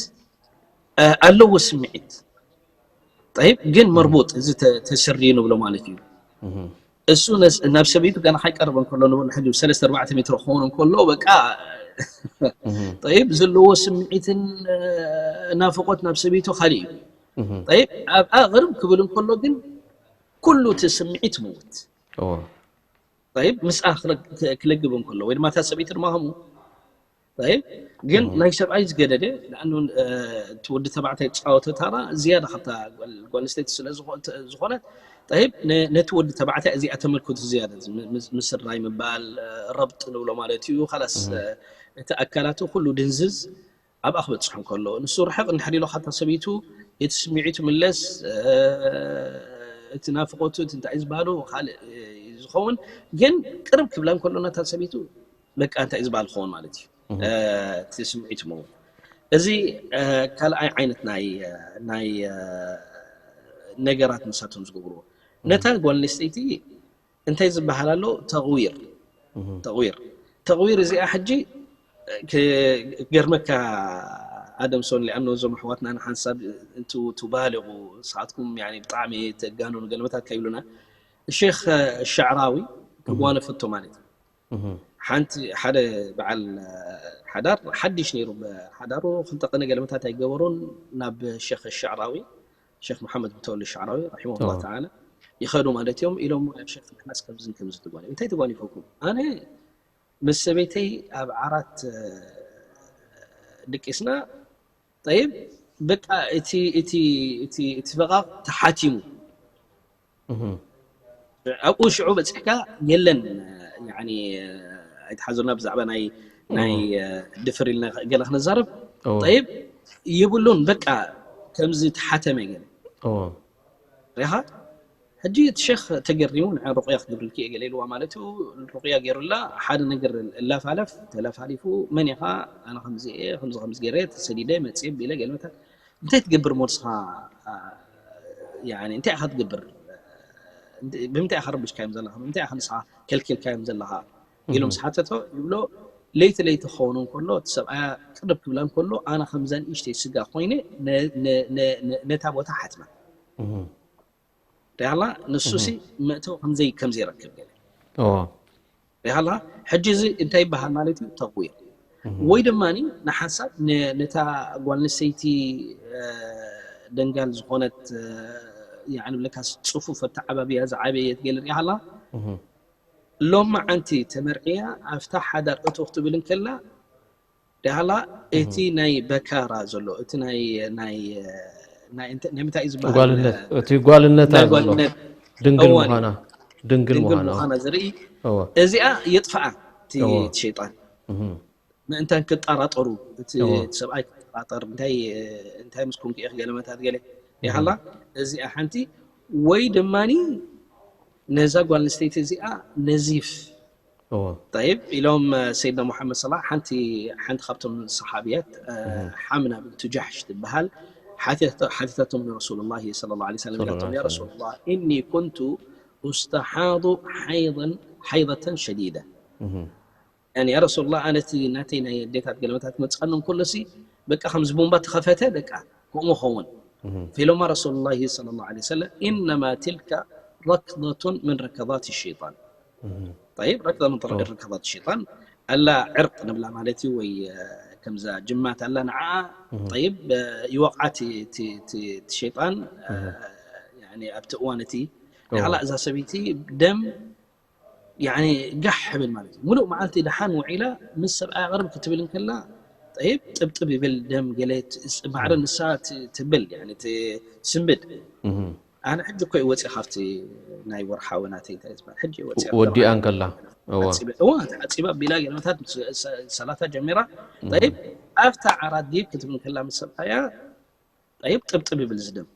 ኣለዎ ስምዒት ጠይብ ግን መርቡጥ እዚ ተስሪ ንብሎ ማለት እዩ እሱ ናብ ሰበይቱ ገና ካይቀርብ እንከሎ ንብሎ ሕጂ ሰለስተ ኣርባዕተ ሜትሮ ክኸውን እንከሎ በቃ ጠይብ ዘለዎ ስምዒትን ናፍቆት ናብ ሰበይቱ ካሊእ እዩ ጠይብ ኣብኣ ቅርብ ክብል እንከሎ ግን ኩሉ እቲ ስምዒት ምውት ጠይብ ምስኣ ክለግብ እንከሎ ወይ ድማ እታ ሰበይቲ ድማ ከምኡ ግን ናይ ሰብኣይ ዝገደደ ንኣኑ እቲ ወዲ ተባዕታይ ዝፃወተ ታራ ዝያዳ ካብታ ጓል ኣንስተይቲ ስለ ዝኾነት ጠይብ፣ ነ- ነቲ ወዲ ተባዕታይ እዚኣ ተመልክቱ ዝያዳ፣ እዚ ም- ምስ- ምስራይ ምባል፣ ረብጥ ንብሎ ማለት እዩ። ካላስ እቲ ኣካላቱ ኩሉ ድንዝዝ ኣብኣ ክበፅሕ እንከሎ፣ ንሱ ርሕቕ እንድሕር ኢሉ ካብታ ሰበይቱ፣ እቲ ስምዒቱ ምለስ፣ እቲ ናፍቆቱ፣ እቲ እንታይ ዝበሃሉ ካልእ እዩ ዝኸውን። ግን ቅርብ ክብላ እንከሎ ናታ ሰበይቱ፣ በቃ እንታይ ዝበሃል ክኸውን ማለት እዩ። እቲ ስምዒት ምው እዚ ካልኣይ ዓይነት ናይ ናይ ነገራት ንሳቶም ዝገብርዎ፣ ነታ ጓል ኣንስተይቲ እንታይ ዝበሃል ኣሎ? ተቕዊር። ተቕዊር ተቕዊር እዚኣ ሕጂ ክገርመካ፣ ኣደም ሶን ሊኣኖ፣ እዞም ኣሕዋትና ንሓንሳብ እንቱ ትባልቑ፣ ንስኻትኩም ያኒ ብጣዕሚ ተጋንኑ ገለመታት ከይብሉና፣ ሼክ ሻዕራዊ ክጓነፈቶ ማለት እዩ። ሓንቲ ሓደ በዓል ሓዳር ሓድሽ ነይሩ፣ ብሓዳሩ ክልተ ቅነ ገለመታት ኣይገበሩን። ናብ ሸክ ሻዕራዊ፣ ሸክ መሓመድ ብተወሊ ሻዕራዊ ረሒመሁላ ተዓላ ይኸዱ ማለት እዮም። ኢሎሞ፣ ያ ሸክ፣ ንሕናስ ከምዝን ከምዚ ትጓኒ እንታይ ትጓኒፈኩም? ኣነ ምስ ሰበይተይ ኣብ ዓራት ድቂስና፣ ጠይብ፣ በቃ እቲ እቲ እቲ እቲ ፈቓቕ ተሓቲሙ። ኣብኡ ሽዑ በፂሕካ የለን። ያኒ ኣይትሓዙና ብዛዕባ ናይ ናይ ድፍር ኢልና ገለ ክነዛረብ። ጠይብ፣ ይብሉን በቃ ከምዚ ተሓተመ ገለ ሪኻ። ሕጂ እቲ ሸክ ተገሪሙ፣ ንዓ ሩቕያ ክገብርልኪ እየ ገለ ኢልዋ ማለት እዩ። ሩቕያ ገይሩላ ሓደ ነገር እላፋለፍ ተላፋሊፉ፣ መን ኢኻ? ኣነ ከምዚ እየ፣ ከምዚ ከምዚ ገይረ ተሰዲደ መፅእ ቢለ ገለመታት። እንታይ ትገብር እሞ ንስኻ? ያኒ እንታይ ኢኻ ትገብር? ብምንታይ ኢኻ ረቢሽካዮም ዘለኻ? ብምንታይ ኢኻ ንስኻ ከልኪልካዮም ዘለኻ? ኢሉ ምስ ሓተቶ ይብሎ፣ ለይቲ ለይቲ ክኸውን እንከሎ እቲ ሰብኣያ ቅርብ ክብላ እንከሎ ኣነ ከምዛ ንእሽተይ ስጋ ኮይነ ነታ ቦታ ሓትማ። ሪሃላ ንሱሲ መእተዊ ከምዘይ ከምዘይረክብ ገለ ሪሃላ። ሕጂ እዚ እንታይ ይበሃል ማለት እዩ? ተቕዊር። ወይ ድማ ንሓንሳብ ነታ ጓል ኣንስተይቲ ደንጋል ዝኾነት፣ ብለካ ጽፉፍ ኣተዓባብያ ዝዓበየት ገለ ሪሃላ። ሎም መዓንቲ ተመርዕያ ኣብታ ሓዳር እቶ ክትብል እንከላ ዳህላ እቲ ናይ በካራ ዘሎ፣ እቲ ናይ ናይ ናይ እንተ- ናይ ምንታይ እዩ ዝበሃል? ጓልነት፣ እቲ ጓልነታ ናይ ዘሎ፣ ጓልነት ድንግል እዋን ምዃና፣ ድንግል ድንግል ምዃና። ምዃና ዘርኢ እወ። እዚኣ የጥፍኣ እቲ እወ። እቲ ሸይጣን እህ። ምእንታን ክጠራጠሩ፣ እቲ እወ። እቲ ሰብኣይ ክጠራጠር፣ እንታይ እንታይ ምስ ኮንኩ ኢኺ ገለመታት ገለ እህ። ይሃላ። እዚኣ ሓንቲ ወይ ድማኒ ነዛ ጓል ኣንስተይቲ እዚኣ ነዚፍ እዎ። ጠይብ ኢሎም ሰይድና ሙሓመድ ሰላ ሓንቲ ሓንቲ ካብቶም ሰሓብያት ሓምና ብንቱ ጃሕሽ ትበሃል ሓቲተቶም ንረሱሉላሂ ሰለላሁ ዐለይሂ ወሰለም ኢላቶም ያ ረሱሉላህ እኒ ኩንቱ ኡስተሓዱ ሓይضን ሓይضተን ሸዲዳ ያኒ ያ ረሱሉላህ ኣነቲ ናተይ ናይ ኣዴታት ገለመታት መፃኒ እንከሎሲ በቃ ከምዚ ቡምባ ተኸፈተ በቃ ከምኡ ኸውን ፈኢሎማ ረሱሉላሂ ሰለላሁ ዐለይሂ ወሰለም ኢነማ ትልከ ረክضቱን ምን ረከضት ሸይጣን طيب ركضة من طرق ركضات الشيطان ኣላ ዕርቅ ንብላ ማለት እዩ ወይ ከምዛ ጅማት ኣላ ንዓ طيب ይወቕዓ እቲ ሸይጣን ኣብቲ እዋን እቲ ንዓላ እዛ ሰበይቲ ደም ያኒ ጋሕ ሕብል ማለት እዩ ሙሉእ መዓልቲ ደሓን ውዒላ ምስ ሰብኣያ ቅርብ ክትብል እንከላ طيب ጥብጥብ ይብል ደም ገለ ማዕረ ንሳ ትብል ትስንብድ ኣነ ሕጂ እኮ ይወፅእ ካብቲ ናይ ወርሓዊ ናተይ እንታይ ዝበሃል ሕጂ ይወፅእ ወዲኣ እንከላ እዎ። ዓፂበ እዋ ተዓፂባ ቢላ ገለመታት ሰላታ ጀሚራ ጠይብ ኣብታ ዓራት ዲብ ክትብል እንከላ ምስ ሰብኣያ ጠይብ ጥብጥብ ይብል ዝደም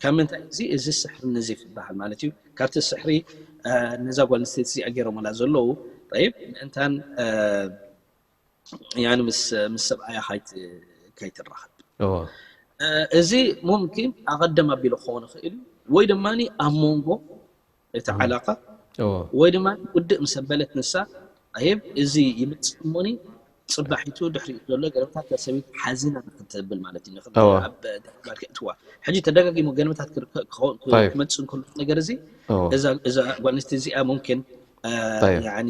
ካብ ምንታይ እዚ እዚ ስሕሪ ነዚፍ ይበሃል ማለት እዩ ካብቲ ስሕሪ ነዛ ጓል ኣንስተይቲ እዚኣ ገይሮምላ ዘለዉ ጠይብ ምእንታን ያኒ ምስ ምስ ሰብኣያ ካይት ካይትራኸብ እዎ እዚ ሙምኪን ኣቐደም ኣቢሉ ክኸውን ይኽእል እዩ ወይ ድማ ኣብ መንጎ እቲ ዓላቃ እዎ ወይ ድማ ውድእ ምስ ኣበለት ንሳ ኣየብ እዚ ይምፅእ እሞኒ ፅባሒቱ ድሕሪኡ ዘሎ ገለመታት ሰበይቲ ሓዚና ንክትብል ማለት እዩ ንክት- እዎ። ኣብ ተግባር ከእትዋ ሕጂ ተደጋጊሙ ገለመታት ክር- ክኸውን- طيب. ክመፅእ እንከሎ ነገር እዚ እዎ። እዛ እዛ ጓል ኣንስተይቲ እዚኣ ሙምኪን አ፣ طيب. ያኒ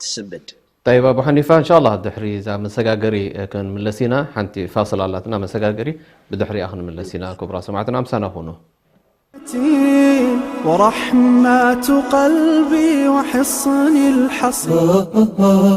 ትስንብድ طيب ኣቡ ሓኒፋ እንሻላ ድሕሪ እዛ መሰጋገሪ ክንምለስ ኢና ሓንቲ ፋስል ኣላትና መሰጋገሪ ብድሕሪኣ ክንምለስ ኢና ክቡራ ሰማዕትና ምሳና ኩኑ ورحمة قلبي وحصن الحصين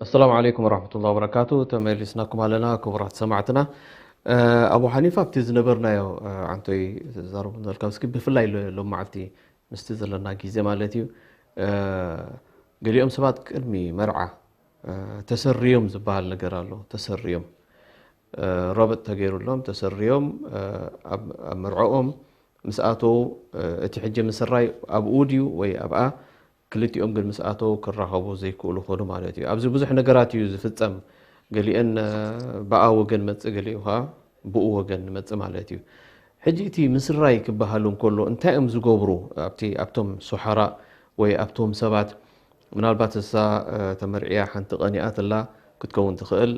ኣሰላሙ ዓለይኩም ወራሕመቱላሂ ወበረካቱ። ተመሊስናኩም ኣለና ክቡራት ሰማዕትና። ኣቡ ሓኒፋ ኣብቲ ዝነበርናዮ ዓንቶይ ተዛረቡ ዘለካ እስኪ ብፍላይ ሎሚ መዓልቲ ምስቲ ዘለና ግዜ ማለት እዩ። ገሊኦም ሰባት ቅድሚ መርዓ ተሰሪዮም ዝበሃል ነገር ኣሎ። ተሰሪዮም ረበጥ ተገይሩሎም ተሰሪዮም ኣብ መርዕኦም ምስ ኣተው እቲ ሕጂ ምስራይ ኣብኡ ድዩ ወይ ኣብኣ ክልቲኦም ግን ምስ ኣተው ክራኸቡ ዘይክእሉ ኮኑ ማለት እዩ። ኣብዚ ብዙሕ ነገራት እዩ ዝፍጸም። ገሊአን ብኣ ወገን መጽእ፣ ገሊኡ ከዓ ብኡ ወገን መጽእ ማለት እዩ። ሕጂ እቲ ምስራይ ክበሃል እንከሎ እንታይ እዮም ዝገብሩ? ኣብቲ ኣብቶም ሱሓራ ወይ ኣብቶም ሰባት ምናልባት እሳ ተመርዕያ ሓንቲ ቀኒኣትላ ክትከውን ትኽእል።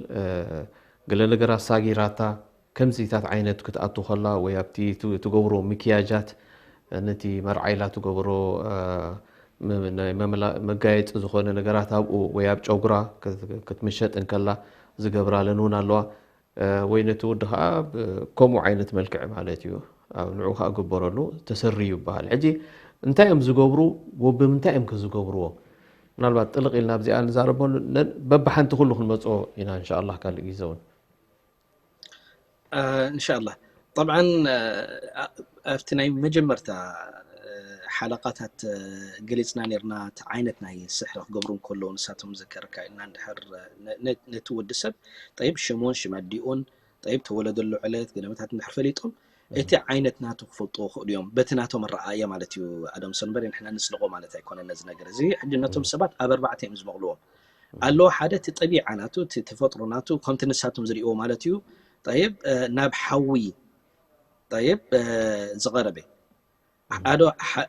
ገለ ነገራት ሳጊራታ ከምዚታት ዓይነት ክትኣቱ ከላ ወይ ኣብቲ ትገብሮ ምክያጃት ነቲ መርዓ ኢላ ትገብሮ መጋየፂ ዝኾነ ነገራት ኣብኡ ወይ ኣብ ጨጉራ ክትምሸጥ እንከላ ዝገብራለን እውን ኣለዋ። ወይ ነቲ ወዲ ከዓ ከምኡ ዓይነት መልክዕ ማለት እዩ ኣብ ንዑ ከዓ ግበረሉ ተሰሪ ይበሃል። ሕጂ እንታይ እዮም ዝገብሩ? ወብምንታይ እዮም ከዝገብርዎ? ምናልባት ጥልቕ ኢልና ኣብዚኣ ንዛረበሉ በብሓንቲ ኩሉ ክንመፅኦ ኢና እንሻላ ካልእ ግዜ እውን። እንሻላ ጠብዓን ኣብቲ ናይ መጀመርታ ሓለቃታት ገሊፅና ነርና እቲ ዓይነት ናይ ስሕሪ ክገብሩ እንከለዉ ንሳቶም ዘከርካ ኢልና እንድሕር ነቲ ወዲ ሰብ ጠይብ ሽሙን ሽም ኣዲኡን ጠይብ ተወለደሉ ዕለት ገለመታት እንድሕር ፈሊጦም እቲ ዓይነት ናቱ ክፈልጥዎ ክእሉ እዮም በቲ ናቶም ኣረኣእያ ማለት እዩ። ኣደም ሰንበር ንሕና ንስልቆ ማለት ኣይኮነ ነዚ ነገር እዚ ሕጂ ነቶም ሰባት ኣብ ኣርባዕተ እዮም ዝበቕልዎም ኣለዎ ሓደ እቲ ጠቢዓ ናቱ እቲ ተፈጥሮ ናቱ ከምቲ ንሳቶም ዝርእዎ ማለት እዩ። ጠይብ ናብ ሓዊ ጠይብ ዝቐረበ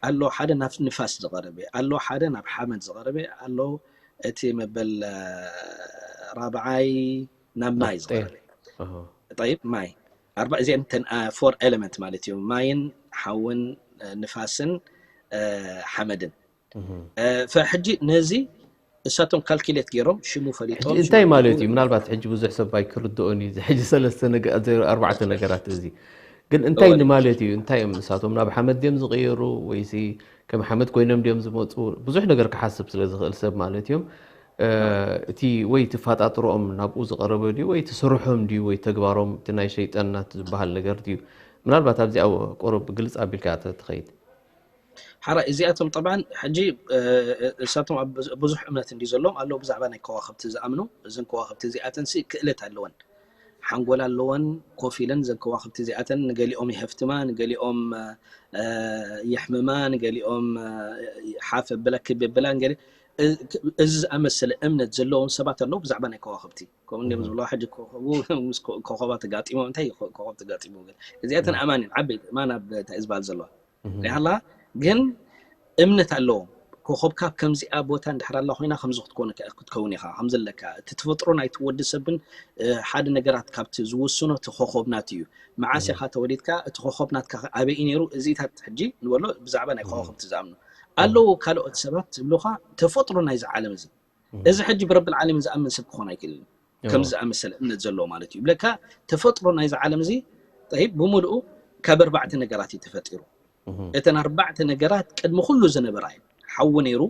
ኣሎ ሓደ ናብ ንፋስ ዝቐረበ ኣሎ ሓደ ናብ ሓመድ ዝቐረበ ኣሎ እቲ መበል ራብዓይ ናብ ማይ ዝቐረበ ጠይብ ማይ ኣርባ እዚአን ተን ፎር ኤለመንት ማለት እዩ ማይን ሓውን ንፋስን ሓመድን ፈሕጂ ነዚ እሳቶም ካልኪሌት ገይሮም ሽሙ ፈሊጦም እንታይ ማለት እዩ? ምናልባት ሕጂ ብዙሕ ሰብ ኣይክርድኦን እዩ። ሕጂ ሰለስተ ኣርባዕተ ነገራት እዚ ግን እንታይ ማለት እዩ? እንታይ እዮም ንሳቶም ናብ ሓመድ ድዮም ዝቕየሩ ወይሲ ከም ሓመድ ኮይኖም ድዮም ዝመፁ? ብዙሕ ነገር ክሓስብ ስለ ዝኽእል ሰብ ማለት እዮም። እቲ ወይ ትፋጣጥሮኦም ናብኡ ዝቐረበ ድዩ ወይ ትስርሖም ድዩ ወይ ተግባሮም እቲ ናይ ሸይጣናት ዝበሃል ነገር ድዩ? ምናልባት ኣብዚኣ ቆረብ ግልፅ ኣቢልካ ትኸይድ። ሓራይ እዚኣቶም ጠብዓን ሕጂ እሳቶም ኣብ ብዙሕ እምነት እንዲ ዘለዎም ኣለዉ ብዛዕባ ናይ ከዋኽብቲ ዝኣምኑ እዘን ከዋኽብቲ እዚኣተን ሲ ክእለት ኣለወን ሓንጎል ኣለወን ኮፍ ኢለን እዘን ከዋኽብቲ እዚኣተን ንገሊኦም ይሀፍትማ ንገሊኦም የሕምማ ንገሊኦም ሓፍ ብላ ክብ ብላ እዚ ዝኣመሰለ እምነት ዘለዎም ሰባት ኣለዉ ብዛዕባ ናይ ከዋኽብቲ ከምኡ እንዲም ዝብለዋ ሕጂ ኮኸቡ ምስ ኮኸባ ተጋጢሞም እንታይ ኮኸብ ተጋጢሙ ግን እዚኣተን ኣማን ዓበይቲ ማን ኣብ እንታይ ዝበሃል ዘለዋ ሪኢኻ ኣለኻ ግን እምነት ኣለዎም ኮኸብካ ኣብ ከምዚኣ ቦታ እንድሕር ኣላ ኮይና ከምዚ ክትኮን ክትከውን ኢኻ ከምዚ ኣለካ እቲ ተፈጥሮ ናይቲ ወዲ ሰብን ሓደ ነገራት ካብቲ ዝውስኖ እቲ ኮኸብ ናት እዩ መዓስ ኢኻ ተወሊድካ እቲ ኮኸብ ናትካ ኣበይ እዩ ነይሩ እዚታት ሕጂ ንበሎ ብዛዕባ ናይ ኮኸብቲ ዝኣምኑ ኣለዉ ካልኦት ሰባት ዝብሉኻ ተፈጥሮ ናይዚ ዓለም እዚ እዚ ሕጂ ብረብል ዓለሚን ዝኣምን ሰብ ክኾን ኣይክእልን እዩ። ከምዚ ዝኣመሰለ እምነት ዘለዎ ማለት እዩ። ይብለካ ተፈጥሮ ናይዚ ዓለም እዚ ጠይብ ብምልኡ ካብ ኣርባዕተ ነገራት እዩ ተፈጢሩ። እተን ኣርባዕተ ነገራት ቅድሚ ኩሉ ዝነበራ እየን። ሓዊ ነይሩ፣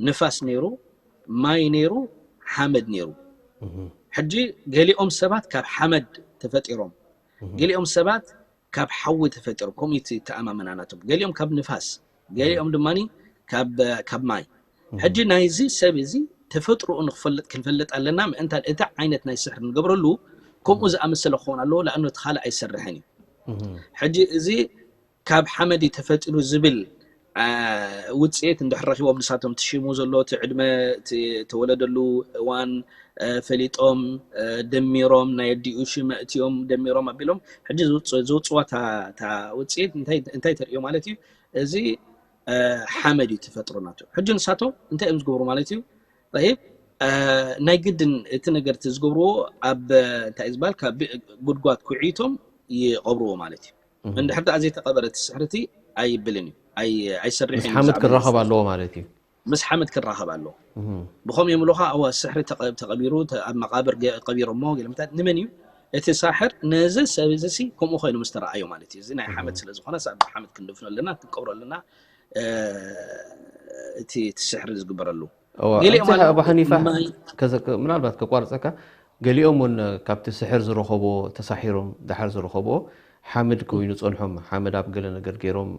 ንፋስ ነይሩ፣ ማይ ነይሩ፣ ሓመድ ነይሩ። ሕጂ ገሊኦም ሰባት ካብ ሓመድ ተፈጢሮም፣ ገሊኦም ሰባት ካብ ሓዊ ተፈጢሮም፣ ከምኡ እዩ እቲ ኣተኣማምና ናቶም። ገሊኦም ካብ ንፋስ፣ ገሊኦም ድማ ካብ ማይ። ሕጂ ናይዚ ሰብ እዚ ተፈጥሮኡ ንክፈልጥ ክንፈልጥ ኣለና። ምእንታን እቲ ዓይነት ናይ ስሕር ንገብረሉ ከምኡ ዝኣመሰለ ክኸውን ኣለዎ። ለኣኑ እቲ ካልእ ኣይሰርሕን እዩ። ሕጂ እዚ ካብ ሓመድ እዩ ተፈጢሩ ዝብል ውፅኢት እንድሕር ረኪቦም ንሳቶም ትሽሙ ዘሎ እቲ ዕድመ፣ እቲ ተወለደሉ እዋን ፈሊጦም፣ ደሚሮም ናይ ኣዲኡ ሽም ኣእትዮም ደሚሮም ኣቢሎም ሕጂ ዝውፅዋ እታ ውፅኢት እንታይ ተርእዮ ማለት እዩ? እዚ ሓመድ እዩ ተፈጥሮ ናቱ። ሕጂ ንሳቶም እንታይ እዮም ዝገብሩ ማለት እዩ? ይብ ናይ ግድን እቲ ነገር እቲ ዝገብርዎ ኣብ እንታይ ዝበሃል ካብ ጉድጓድ ኩዒቶም ይቐብርዎ ማለት እዩ። እንድሕር ደኣ ዘይተቐበረ እቲ ስሕርቲ ኣይብልን እዩ፣ ኣይሰርሕን እዩ። ሓመድ ክራኸብ ኣለዎ ማለት እዩ። ምስ ሓመድ ክራኸብ ኣለዎ። ብኸም የምሉኻ እወ ስሕሪ ተቐቢሩ ኣብ መቓብር ቀቢሮሞ ገለምታት ንመን እዩ? እቲ ሳሕር ነዚ ሰብ እዚ ሲ ከምኡ ኮይኑ ምስ ተረኣዮ ማለት እዩ። እዚ ናይ ሓመድ ስለ ዝኾነ ኣብ ሓመድ ክንድፍኖ ኣለና፣ ክንቀብሮ ኣለና። እቲ ስሕሪ ዝግበረሉ ኣቡ ሓኒፋ ምናልባት ከቋርፀካ፣ ገሊኦም እውን ካብቲ ስሕር ዝረኸብዎ ተሳሒሮም ድሓር ዝረኸብዎ ሓመድ ኮይኑ ፀንሖም። ሓመድ ኣብ ገለ ነገር ገይሮም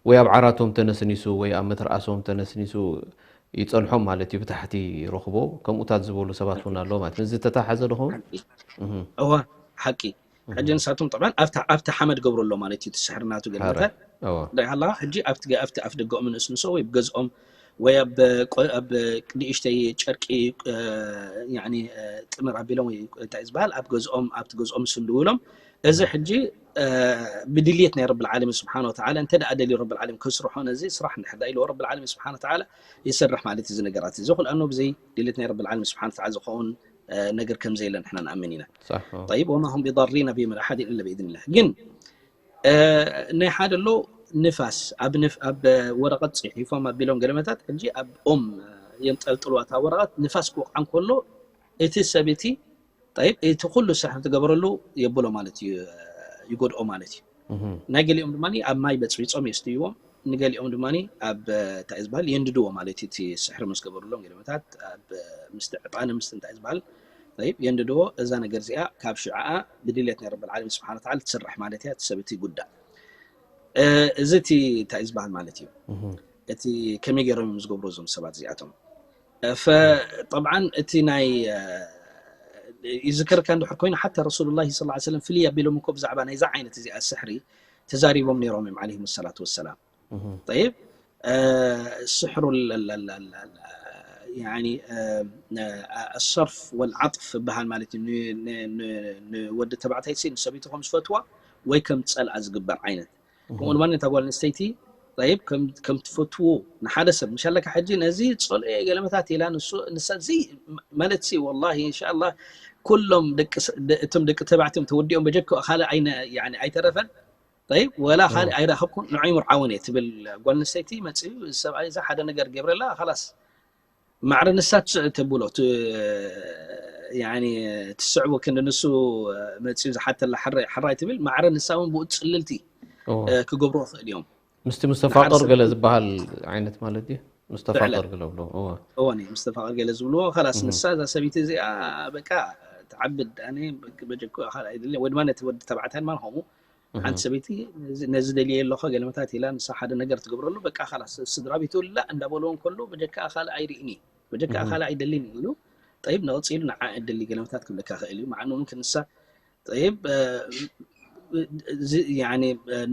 ወይ ኣብ ዓራቶም ተነስኒሱ ወይ ኣብ መትርኣሶም ተነስኒሱ ይፀንሖም ማለት እዩ። ብታሕቲ ይረኽቦ ከምኡታት ዝበሉ ሰባት እውን ኣለዎ ማለት እዚ ተታሓዘ ዶ ኸውን? እዋ ሓቂ። ሕጂ ንሳቶም ጠብዓን ኣብቲ ሓመድ ገብሩ ኣሎ ማለት እዩ። ትስሕር ናቱ ገለመታት ሃላ ሕጂ ኣብቲ ኣፍ ደገኦም ንእስንሶ ወይ ብገዝኦም ወይ ኣብ ንእሽተይ ጨርቂ ጥምር ኣቢሎም ወይ እንታይ ዝበሃል ኣብ ገዝኦም ኣብቲ ገዝኦም ስልውሎም እዚ ሕጂ ብድልየት ናይ ረብል ዓለሚን ስብሓን ወተዓላ እንተ ደኣ ደልዩ ረብል ዓለሚን ከስርሖ ነዚ ስራሕ እንድሕር ደኣ ኢልዎ ረብል ዓለሚን ስብሓን ወተዓላ ይሰርሕ ማለት እዚ ነገራት እዚ ኩልኣኑ ብዘይ ድልየት ናይ ረብል ዓለሚን ስብሓን ወተዓላ ዝኸውን ነገር ከም ዘየለ ንሕና ንኣምን ኢና። طيب وما هم بضارين به من أحد إلا بإذن الله ግን ናይ ሓደ ኣሎ ንፋስ ኣብ ወረቐት ፅሒፎም ኣቢሎም ገለመታት ሕጂ ኣብ ኦም የንጠልጥልዋ እታ ወረቐት ንፋስ ክወቕዓ እንከሎ እቲ ሰብ እቲ طيب እቲ ኩሉ ስሕር ትገበረሉ የብሎ ማለት እዩ፣ ይጎድኦ ማለት እዩ። ናይ ገሊኦም ድማ ኣብ ማይ በፅቢፆም የስትይዎም፣ ንገሊኦም ድማ ኣብ እንታይ ዝበሃል የንድድዎ ማለት እዩ። እቲ ስሕሪ ምስ ገበሩሎም ገለመታት ኣብ ምስቲ ዕጣነ ምስቲ እንታይ ዝበሃል طيب የንድድዎ። እዛ ነገር እዚኣ ካብ ሽዕኣ ብድልየት ናይ ረብል ዓለሚን ስብሓን ወተዓላ ትስራሕ ማለት እያ። እቲ ሰብ እቲ ጉዳእ እዚ እቲ እንታይ ዝበሃል ማለት እዩ። እቲ ከመይ ገይሮም እዮም ዝገብሩ እዞም ሰባት እዚኣቶም? ጠብዓን እቲ ናይ ይዝከርካ እንድሕር ኮይኑ ሓታ ረሱሉላሂ ሰለላሁ ዐለይሂ ወሰለም ፍልይ ኣቢሎም እኮ ብዛዕባ ናይዛ ዓይነት እዚኣ ስሕሪ ተዛሪቦም ነይሮም እዮም ዓለይሂም ሰላቱ ወሰላም። ጠይብ ስሕሩ ሰርፍ ወልዓጥፍ ይበሃል ማለት እዩ። ንወዲ ተባዕታይ ንሰበይቱ ከም ዝፈትዋ ወይ ከም ዝፀልኣ ዝግበር ዓይነት ከምኡ ድማ ነታ ጓል ኣንስተይቲ ይብ ከም ትፈትዎ ንሓደ ሰብ ምሻለካ ሕጂ ነዚ ፀልኦ ገለመታት ኢላ ንሱ ንሳ እዚ ማለት ሲ ወላሂ እንሻላ ኩሎም እቶም ደቂ ተባዕትዮም ተወዲኦም በጀክኡ ካልእ ኣይተረፈን ይብ ወላ ካልእ ኣይረኸብኩን ንዑ ይምርዓውን እየ ትብል ጓል ኣንስተይቲ መፅኡ እዚ ሰብኣይ እዛ ሓደ ነገር ገብረላ ካላስ ማዕረ ንሳ ትስዕ ተብሎ ትስዕቡ ክንዲ ንሱ መፅኡ ዝሓተላ ሕራይ ትብል ማዕረ ንሳ እውን ብኡ ፅልልቲ ክገብሩ ክእል እዮም። ምስቲ ሙስተፋቀር ገለ ዝበሃል ዓይነት ማለት እዩ። ሙስተፋቀር ገለ ብሎ እወ ሙስተፋቀር ገለ ዝብልዎ ካላስ ንሳ እዛ ሰበይቲ እዚኣ በቃ ትዓብድ ኣነ በጀኩ ካልእ ኣይደልን ወይ ድማ ነቲ ወዲ ተባዕታይ ድማ ከምኡ ሓንቲ ሰበይቲ ነዚ ደልየ ኣለኹ ገለመታት ኢላ ንሳ ሓደ ነገር ትገብረሉ በቃ ካላስ ስድራ ቤቱ ላ እንዳበልዎ እንከሎ በጀካ ካልእ ኣይርእኒ በጀካ ካልእ ኣይደልን ኢሉ ጠይብ ንቕፂሉ ንዓ እደሊ ገለመታት ክብለካ ክእል እዩ። መዓኑ እውን ክንሳ ጠይብ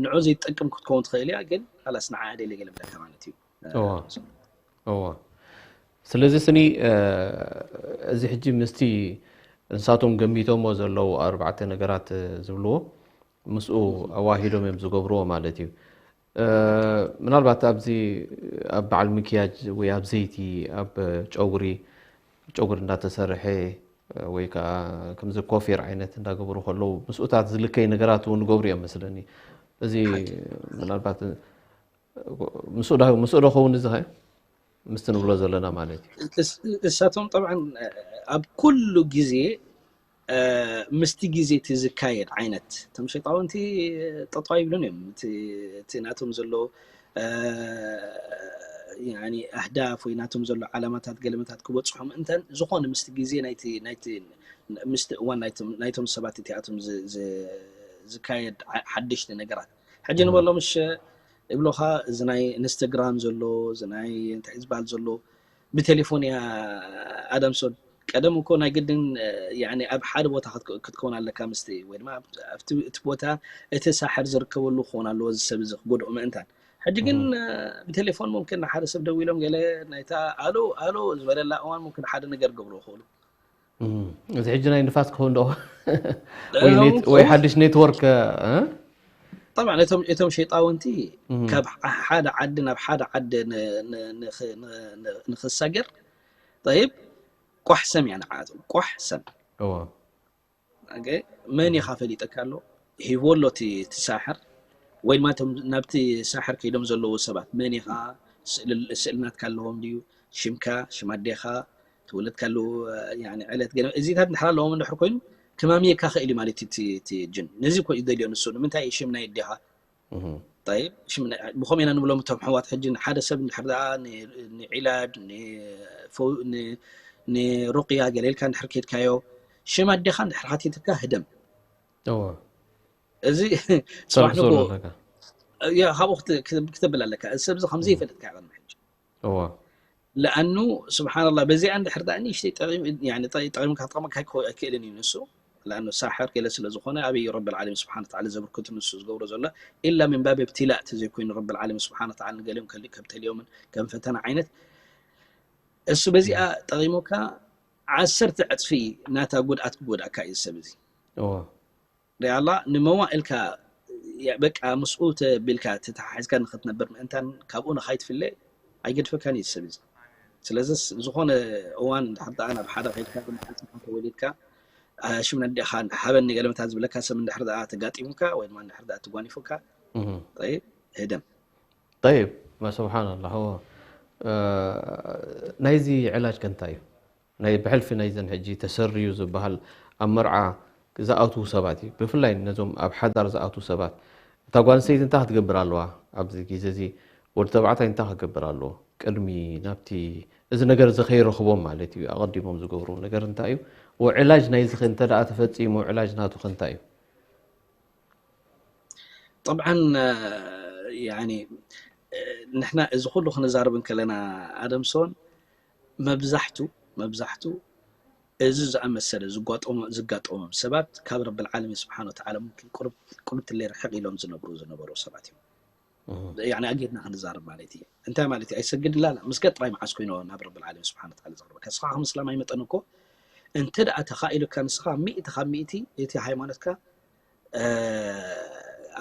ንዑ ዘይጠቅም ክትከውን ትኽእል እያ ግን ካላስ ንዓ እደሊ ገለመታት ማለት እዩ። እዋ ስለዚ ስኒ እዚ ሕጂ ምስቲ ንሳቶም ገሚቶሞ ዘለዉ ኣርባዕተ ነገራት ዝብልዎ ምስኡ ኣዋሂዶም እዮም ዝገብርዎ ማለት እዩ። ምናልባት ኣብዚ ኣብ በዓል ምክያጅ ወይ ኣብ ዘይቲ ኣብ ጨጉሪ ጨጉሪ እንዳተሰርሐ ወይ ከዓ ከምዚ ኮፌር ዓይነት እንዳገበሩ ከለዉ ምስኡታት ዝልከይ ነገራት እውን ገብሩ እዮም መስለኒ። እዚ ምናልባት ምስኡ ዶ ኸውን እዚ ኸ ምስቲ ንብሎ ዘለና ማለት እዩ። እሳቶም ጠብዓ ኣብ ኩሉ ግዜ ምስቲ ግዜ እቲ ዝካየድ ዓይነት እቶም ሸጣውንቲ ጠጠዋ ይብሉን እዮም። እቲ ናቶም ዘሎ ኣህዳፍ ወይ ናቶም ዘሎ ዓላማታት ገለመታት ክበፅሑ ምእንተን ዝኾነ ምስቲ ግዜ ናይቲ ምስቲ እዋን ናይቶም ሰባት እቲኣቶም ዝካየድ ሓደሽቲ ነገራት ሕጂ ንበሎም እሸ እብሎኻ እዚ ናይ ኢንስተግራም ዘሎ እዚ ናይ እንታይ ዝበሃል ዘሎ ብቴሌፎን እያ ኣደምሶን ቀደም እኮ ናይ ግድን ኣብ ሓደ ቦታ ክትከውን ኣለካ ምስቲ ወይ ድማ እቲ ቦታ እቲ ሳሕር ዝርከበሉ ክኸውን ኣለዎ እዚ ሰብ እዚ ክጎድኦ ምእንታን ሕጂ ግን ብቴሌፎን ሙምክን ንሓደ ሰብ ደዊሎም ገለ ናይታ ኣሎ ኣሎ ዝበለላ እዋን ሙምክን ሓደ ነገር ገብሩ ይኽእሉ። እዚ ሕጂ ናይ ንፋስ ክኸውን ዶ ወይ ሓድሽ ኔትወርክ? طبعا እቶም ሸይጣውንቲ ካብ ሓደ ዓዲ ናብ ሓደ ዓዲ ንክሳገር طيب ቋሕ ሰም እያ ንዓቱ ቋሕ ሰም መን ኢኻ ፈሊጠካ ኣሎ ሂቦ ኣሎ እቲ ሳሕር ወይ ድማ ናብቲ ሳሕር ከይዶም ዘለዉ ሰባት መን ኢኻ ስእልናትካ ኣለዎም ድዩ ሽምካ ሽም ኣዴኻ ትውለድካሉ ዕለት ገለ እዚታት እንድሕር ኣለዎም እንድሕር ኮይኑ ክማምየካ ክእል እዩ ማለት እቲ ጅን ነዚ እኮ እዩ ደልዮ ንሱ ንምንታይ እዩ ሽም ናይ ኣዴኻ طيب ብኸም ኢና ንብሎም እቶም ሕዋት ሕጂ ሓደ ሰብ እንድሕር ደኣ ንዒላጅ ንሩቅያ ገለ ኢልካ እንድሕር ከድካዮ ሽም ኣዴኻ እንድሕር ሓቲትካ ህደም እዚ ጽባሕ ንግሆ ካብኡ ክተብል ኣለካ እዚ ሰብ እዚ ከምዚ ይፈልጥካ ቅድሚ ሕጂ ለኣኑ ስብሓንላ በዚኣ እንድሕር ደኣ ንእሽተይ ጠቂምካ ክጠቅመካ ኣይክእልን እዩ ንሱ ለኣኑ ሳሕር ገለ ስለ ዝኾነ ኣበይ ረቢ ዓለም ስብሓን ተዓላ ዘብርክቱ ንሱ ዝገብሮ ዘሎ ኢላ ምን ባብ እብትላእ ተዘይኮይኑ ረቢ ዓለም ስብሓን ተዓላ ንገሊኦም ከብተልዮምን ከም ፈተና ዓይነት እሱ በዚኣ ጠቂሙካ ዓሰርተ ዕፅፊ ናታ ጉድኣት ክጎድኣካ እዩ ሰብ እዚ ሪኣላ ንመዋእልካ በቃ ምስኡ ተቢልካ ተተሓሒዝካ ንክትነብር ምእንታን ካብኡ ንካይትፍለ ኣይገድፈካን እዩ ሰብ እዚ ስለዚ ዝኾነ እዋን እንድሕር ደኣ ናብ ሓደ ከይድካ ብመሓፅንካ ተወሊድካ ሽም ነዲኻ ሃበኒ ገለመታት ዝብለካ ሰብ እንድሕር ደኣ ተጋጢሙካ ወይ ድማ እንድሕር ደኣ ተጓኒፉካ ህደም طيب ما سبحان الله ናይዚ ዕላጅ ከ እንታይ እዩ ናይ ብሕልፊ ናይዘን ሕጂ ተሰርዩ ዝበሃል ኣብ መርዓ ዝኣትዉ ሰባት እዩ ብፍላይ ነዞም ኣብ ሓዳር ዝኣትዉ ሰባት እታ ጓል ኣንስተይቲ እንታይ ክትገብር ኣለዋ ኣብዚ ግዜ እዚ ወዲ ተባዕታይ እንታይ ክገብር ኣለዎ ቅድሚ ናብቲ እዚ ነገር እዚ ከይረኽቦም ማለት እዩ ኣቐዲሞም ዝገብሩ ነገር እንታይ እዩ ወዕላጅ ናይዚ ከ እንተ ደኣ ተፈጺሙ ዕላጅ ናቱ ከ እንታይ እዩ طبعا يعني ንሕና እዚ ኩሉ ክንዛረብ እንከለና ኣደምሶን መብዛሕቱ መብዛሕቱ እዚ ዝኣመሰለ ዝጋጠሞም ሰባት ካብ ረብል ዓለሚን ስብሓን ወተዓላ ሙምኪን ቁርብ ትለይ ርሕቕ ኢሎም ዝነብሩ ዝነበሩ ሰባት እዮም ያኒ ኣጌድና ክንዛረብ ማለት እዩ እንታይ ማለት እዩ ኣይሰግድላ ምስገድ ጥራይ መዓስ ኮይኑ ናብ ረብል ዓለሚን ስብሓን ወተዓላ ዘቅርበካ ንስኻ ከም እስላማይ መጠን እኮ እንተ ደኣ ተኻኢሉካ ንስኻ ሚእቲ ካብ ሚእቲ እቲ ሃይማኖትካ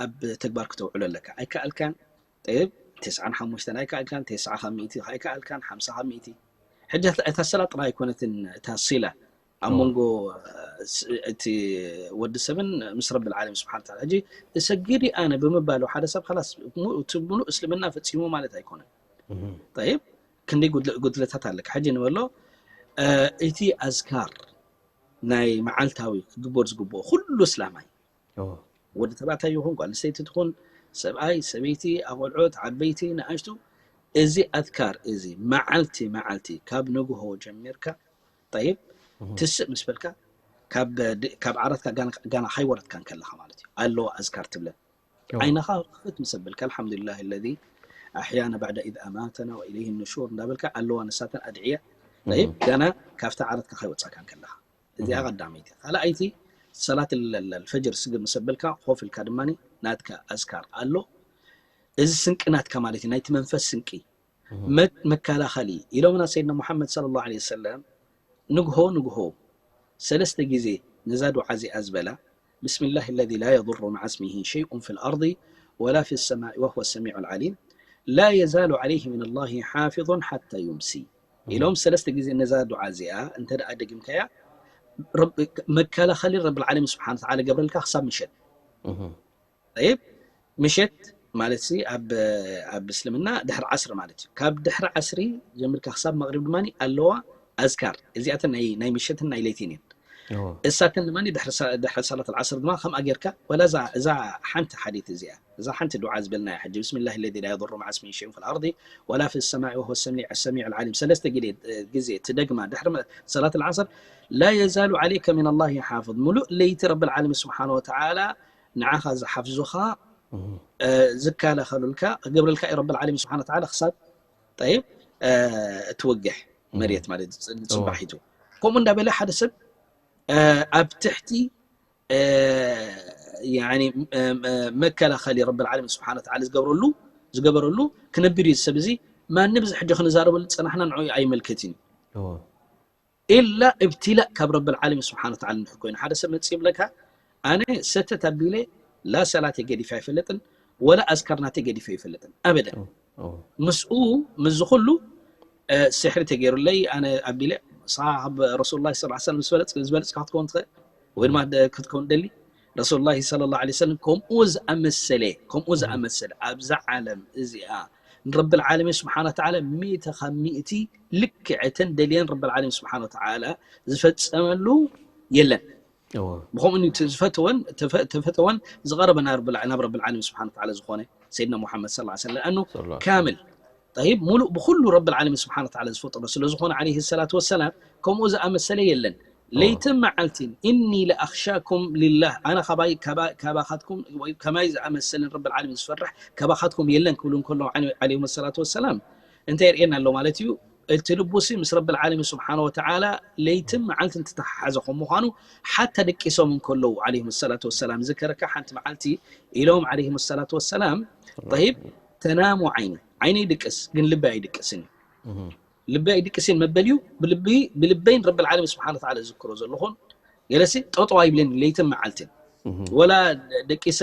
ኣብ ተግባር ክተውዕሎ ኣለካ ኣይከኣልካን ጠይብ ተስዓን ሓሙሽተን ኣይከኣልካን ተስዓ ካብ ሚእቲ ኣይከኣልካን ሓምሳ ካብ ሚእቲ ሕጂ እታ ሰላ ጥራይ ኣይኮነትን እታ ሲላ ኣብ መንጎ እቲ ወዲ ሰብን ምስ ረብል ዓለም ስብሓን ተዓላ ሕጂ እሰግድ ኣነ ብምባሉ ሓደ ሰብ ላስ ሙሉእ እስልምና ፈፂሙ ማለት ኣይኮነን ጠይብ ክንደይ ጉድለታት ኣለካ ሕጂ ንበሎ እቲ ኣዝካር ናይ መዓልታዊ ክግበር ዝግብኦ ኩሉ እስላማይ ወዲ ተባዕታይ ይኹን ጓል ኣንስተይቲ ትኹን ሰብኣይ ሰበይቲ ኣቆልዑት ዓበይቲ ንኣሽቱ እዚ ኣዝካር እዚ መዓልቲ መዓልቲ ካብ ንግሆ ጀሚርካ ጠይብ ትስእ ምስ በልካ ካብ ዓራትካ ጋና ካይወረድካ ከለኻ ማለት እዩ ኣለዋ ኣዝካር ትብለን ዓይንኻ ክፍት ምስ ኣበልካ ኣልሓምዱሊላህ ለዚ ኣሕያና ባዕዳ ኢዝ ኣማተና ወኢለይህ ንሹር እንዳበልካ ኣለዋ ንሳተን ኣድዕያ ጠይብ ጋና ካብታ ዓራትካ ካይወፃካ ከለኻ እዚኣ ቀዳመይቲ ካልኣይቲ ሰላት ልፈጅር ስግድ ምስ ኣበልካ ኮፍ ኢልካ ድማ ናትካ ኣዝካር ኣሎ እዚ ስንቂ ናትካ ማለት እዩ ናይቲ መንፈስ ስንቂ መከላኸሊ ኢሎምና ሰይድና ሙሓመድ صلى الله عليه وسلم ንግሆ ንግሆ ሰለስተ ግዜ ነዛ ዱዓ እዚኣ ዝበላ بسم الله الذي لا يضر مع اسمه شيء في الأرض ولا في السماء وهو السميع العليم لا يزال عليه من الله حافظ حتى يمسي ኢሎም ሰለስተ ግዜ ነዛ ዱዓ እዚኣ እንተ ደኣ ደጊምካያ መከላኸሊ ረብል ዓለሚን ስብሓን ተዓላ ገብረልካ ክሳብ ምሸት ጠይብ ምሸት ማለት ሲ ኣብ ኣብ እስልምና ድሕሪ ዓስሪ ማለት እዩ ካብ ድሕሪ ዓስሪ ጀሚርካ ክሳብ መቅሪብ ድማ ኣለዋ ኣዝካር እዚኣተን ናይ ምሸትን ናይ ለይትን እየን እሳተን ድማ ድሕሪ ሰላት ዓስር ድማ ከምኣ ጌርካ ወላ እዛ ሓንቲ ሓዲት እዚኣ እዛ ሓንቲ ዱዓ ዝበልናያ ሕጂ ብስምላህ ለዚ ላ የضሩ መዓ ስሚሂ ሸይኡን ፊል ኣርዲ ወላ ፊ ሰማኢ ወሁወ ሰሚዕ ሰሚዕ ልዓሊም ሰለስተ ግዜ ትደግማ ድሕሪ ሰላት ልዓስር ላ የዛሉ ዓለይከ ሚን ኣላሂ ሓፍዝ ሙሉእ ለይቲ ረቢ ልዓለሚን ስብሓን ወተዓላ ንዓኻ ዝሓፍዙኻ ዝከላኸሉልካ ክገብረልካ እዩ ረቢ ልዓለሚን ስብሓን ወተዓላ ክሳብ ጠይብ ትወግሕ መሬት ማለት እዩ ጽባሒቱ ከምኡ እንዳበለ ሓደ ሰብ ኣብ ትሕቲ መከላኸሊ ረቢ ልዓለሚን ስብሓን ወተዓላ ዝገብረሉ ዝገበረሉ ክነብር እዩ። ሰብ እዚ ማንም እዚ ሕጂ ክንዛረበሉ ዝጸናሕና ንዑ ኣይመልከትን እዩ። ኢላ እብትላእ ካብ ረብል ዓለሚን ስብሓን ወተዓላ እንድሕር ኮይኑ፣ ሓደ ሰብ መጽእ ይብለካ፣ ኣነ ሰተት ኣቢለ ላ ሰላተይ ገዲፈ ኣይፈልጥን፣ ወላ ኣዝካር ናተይ ገዲፈ ኣይፈልጥን ኣበደን። ምስኡ ምስዚ ኩሉ ስሕሪ ተገይሩለይ፣ ኣነ ኣቢለ ንስኻ ካብ ረሱሉላህ ሰለላሁ ዐለይሂ ወሰለም ዝበለጽካ ክትከውን ትኽእል፣ ወይ ድማ ክትከውን ደሊ ረሱሉላህ ሰለላሁ ዐለይሂ ወሰለም ከምኡ ዝኣመሰለ ከምኡ ዝኣመሰለ ኣብዛ ዓለም እዚኣ ንረብል ዓለሚን ስብሓን ወተዓላ ሚእቲ ካብ ሚእቲ ልክዕ እተን ደልየን ረብል ዓለሚን ስብሓን ወተዓላ ዝፈጸመሉ የለን። ብኸምኡ ዝፈተወን ተፈተወን ዝቐረበ ናብ ረብል ዓለሚን ስብሓን ወተዓላ ዝኾነ ሰይድና ሙሓመድ ሰለላሁ ዐለይሂ ወሰለም፣ ኣኑ ካምል ጠይብ ሙሉእ ብኩሉ ረብል ዓለሚን ስብሓን ወተዓላ ዝፈጠሮ ስለ ዝኾነ ዓለይሂ ሰላቱ ወሰላም ከምኡ ዝኣመሰለ የለን። ለይትን መዓልትን እኒ ለኣኽሻኩም ሊላህ፣ ኣነ ካባይ ካባኻትኩም ወይ ከማይ ዝኣመሰልን ረብል ዓለሚን ዝፈርሕ ካባኻትኩም የለን ክብሉ እንከለዉ ዓለይሂም ሰላቱ ወሰላም እንታይ የርእየና ኣሎ ማለት እዩ? እቲ ልቡሲ ምስ ረብል ዓለሚን ስብሓን ወተዓላ ለይትን መዓልትን ተተሓሓዘ ከም ምዃኑ ሓታ ደቂሶም እንከለዉ ዓለይሂም ሰላቱ ወሰላም ዝከረካ ሓንቲ መዓልቲ ኢሎም ዓለይሂም ሰላቱ ወሰላም ጠይብ ተናሙ ዓይኒ ዓይነይ ድቅስ ግን ልበይ ኣይድቅስን እዩ። ልበይ ኣይድቅስን መበል እዩ። ብልበይን ረብል ዓለሚን ስብሓን ወተዓላ ዝዝክሮ ዘለኹን ገለሲ ጠጠው ኣይብልን ለይትን መዓልትን። ወላ ደቂሰ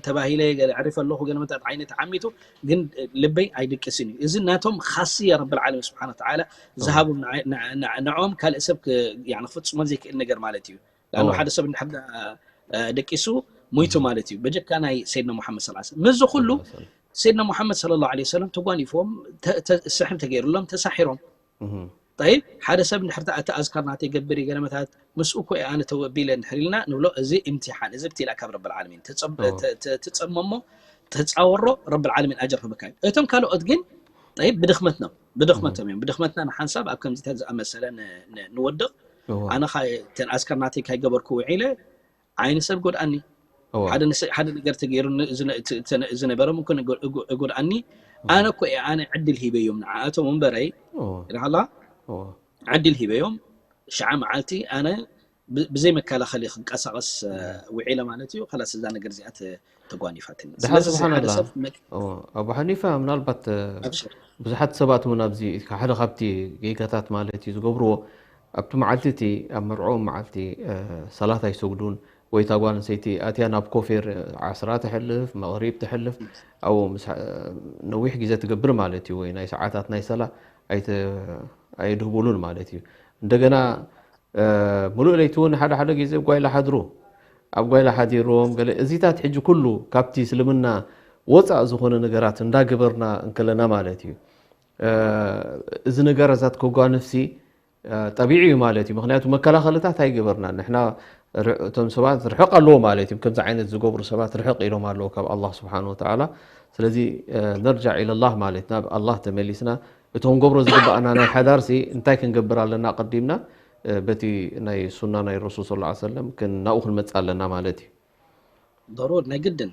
ተባሂለ ገለ ዕሪፈ ኣለኹ ገለ መታት ዓይነት ዓሚቱ ግን ልበይ ኣይድቅስን እዩ። እዚ ናቶም ካስያ ረብል ዓለሚን ስብሓን ወተዓላ ዝሃቦም ንዖም ካልእ ሰብ ክፍፅሞ ዘይክእል ነገር ማለት እዩ። ለኣኑ ሓደ ሰብ እንድሕር ደቂሱ ሙይቱ ማለት እዩ። በጀካ ናይ ሰይድና ሙሓመድ ሰለላሁ ዐለይሂ ወሰለም። ምስዚ ኩሉ ሰይድና ሙሓመድ ሰለላሁ ዐለይሂ ወሰለም ተጓኒፎም፣ ስሕሪ ተገይሩሎም፣ ተሳሒሮም። ጠይብ ሓደ ሰብ እንድሕር እቲ ኣዝካር ናተይ ገብር እዩ ገለመታት ምስኡ እኮ ኣነ ተወቢለ እንድሕር ኢልና ንብሎ፣ እዚ እምትሓን፣ እዚ ብትላ ካብ ረብል ዓለሚን ትጸመሞ ተጻወሮ ረብል ዓለሚን ኣጀር ክህበካ እዩ። እቶም ካልኦት ግን ጠይብ ብድኽመትና ብድኽመቶም እዮም። ብድኽመትና ንሓንሳብ ኣብ ከምዚታት ዝኣመሰለ ንወድቕ። ኣነ ተን ኣዝካር ናተይ ካይገበርኩ ውዒለ ዓይኒ ሰብ ጎድኣኒ። ሓደ ነገር ተገይሩ ዝነበረ ምኮን ጎድኣኒ። ኣነ እኮ እየ ኣነ ዕድል ሂበዮም ንዓኣቶም እምበረይ ኢልካ ዕድል ሂበዮም ሽዓ መዓልቲ ኣነ ብዘይ መከላኸሊ ክንቀሳቐስ ውዒለ ማለት እዩ። ከላስ እዛ ነገር እዚኣ ተጓኒፋትኒ። ድሓ ስብሓንላ ኣቡ ሓኒፋ ምናልባት ብዙሓት ሰባት እውን ኣብዚ ሓደ ካብቲ ጌጋታት ማለት እዩ ዝገብርዎ ኣብቲ መዓልቲ እቲ ኣብ መርዕኦም መዓልቲ ሰላት ኣይሰግዱን ወይ እታ ጓል ኣንስተይቲ ኣትያ ናብ ኮፌር ዓስራ ተሕልፍ መቕሪብ ተሕልፍ ኣብኡ ነዊሕ ግዜ ትገብር ማለት እዩ ወይ ናይ ሰዓታት ናይ ሰላ ኣይድህቡሉን ማለት እዩ። እንደገና ምሉእ ለይቲ እውን ሓደ ሓደ ግዜ ጓይላ ሓድሩ ኣብ ጓይላ ሓዲሮም ገለ እዚታት ሕጂ ኩሉ ካብቲ እስልምና ወፃእ ዝኾነ ነገራት እንዳገበርና እንከለና ማለት እዩ። እዚ ነገር እዛት ከጓንፍሲ ጠቢዒ እዩ ማለት እዩ። ምክንያቱ መከላኸልታት ኣይገበርና ንሕና እቶም ሰባት ርሕቕ ኣለዎ ማለት እዩ። ከምዚ ዓይነት ዝገብሩ ሰባት ርሕቕ ኢሎም ኣለዎ ካብ ኣላህ ስብሓን ወተዓላ። ስለዚ ነርጃዕ ኢለላህ ማለት ናብ ኣላህ ተመሊስና እቶም ገብሮ ዝግባኣና ናይ ሓዳርሲ እንታይ ክንገብር ኣለና ኣቐዲምና በቲ ናይ ሱና ናይ ረሱል ስ ሰለም ናብኡ ክንመፅእ ኣለና ማለት እዩ። ضروري ናይ ግድን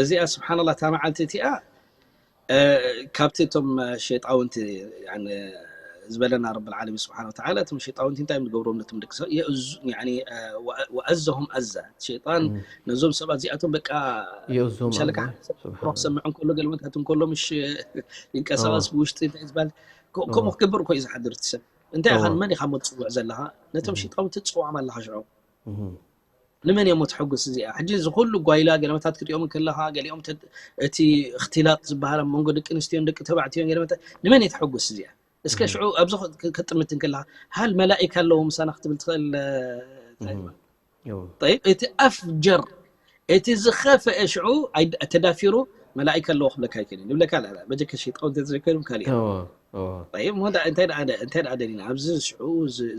እዚኣ ስብሓንላ እታ መዓልቲ እቲኣ ካብቲ እቶም ሸይጣውንቲ ዝበለና ረብል ዓለሚን ስብሓን ወተዓላ እቶም ሸይጣውንቲ እንታይ እዮም ዝገብሮም ነቶም ደቂ ሰብ ወኣዘሁም ኣዛ ሸይጣን ነዞም ሰባት እዚኣቶም በቃ ምሳለካ ሰብ ክሰምዕ እንከሎ ገለመታት እንከሎ ምሽ ይንቀሳቐስ ብውሽጢ እንታይ ዝበሃል ከምኡ ክገብር እኮ እዩ ዝሓድር እቲ ሰብ እንታይ ኢኻ ንመን ኢኻ ሞ ትፅውዕ ዘለኻ ነቶም ሸይጣውንቲ ትፅውዖም ኣለኻ ሽዑ ንመን እዮም ተሐጉስ እዚኣ ሕጂ እዚ ኩሉ ጓይላ ገለመታት ክትሪኦም ከለኻ ገሊኦም እቲ እክትላጥ ዝበሃል ኣብ መንጎ ደቂ ኣንስትዮን ደቂ ተባዕትዮን ገለመታት ንመን እዩ ተሐጉስ እዚኣ እስከ ሽዑ ኣብዚ ክትጥምት ከለኻ ሃል መላኢካ ኣለዎ ምሳና ክትብል ትኽእል ጠይብ እቲ ኣፍጀር እቲ ዝኸፈአ ሽዑ ተዳፊሩ መላኢካ ኣለዎ ክብለካ ኣይክእልን ይብለካ በጀካ ሸይጣን ተዘከሩም ካሊእ እንታይ ደኣ ደሊና ኣብዚ ሽዑ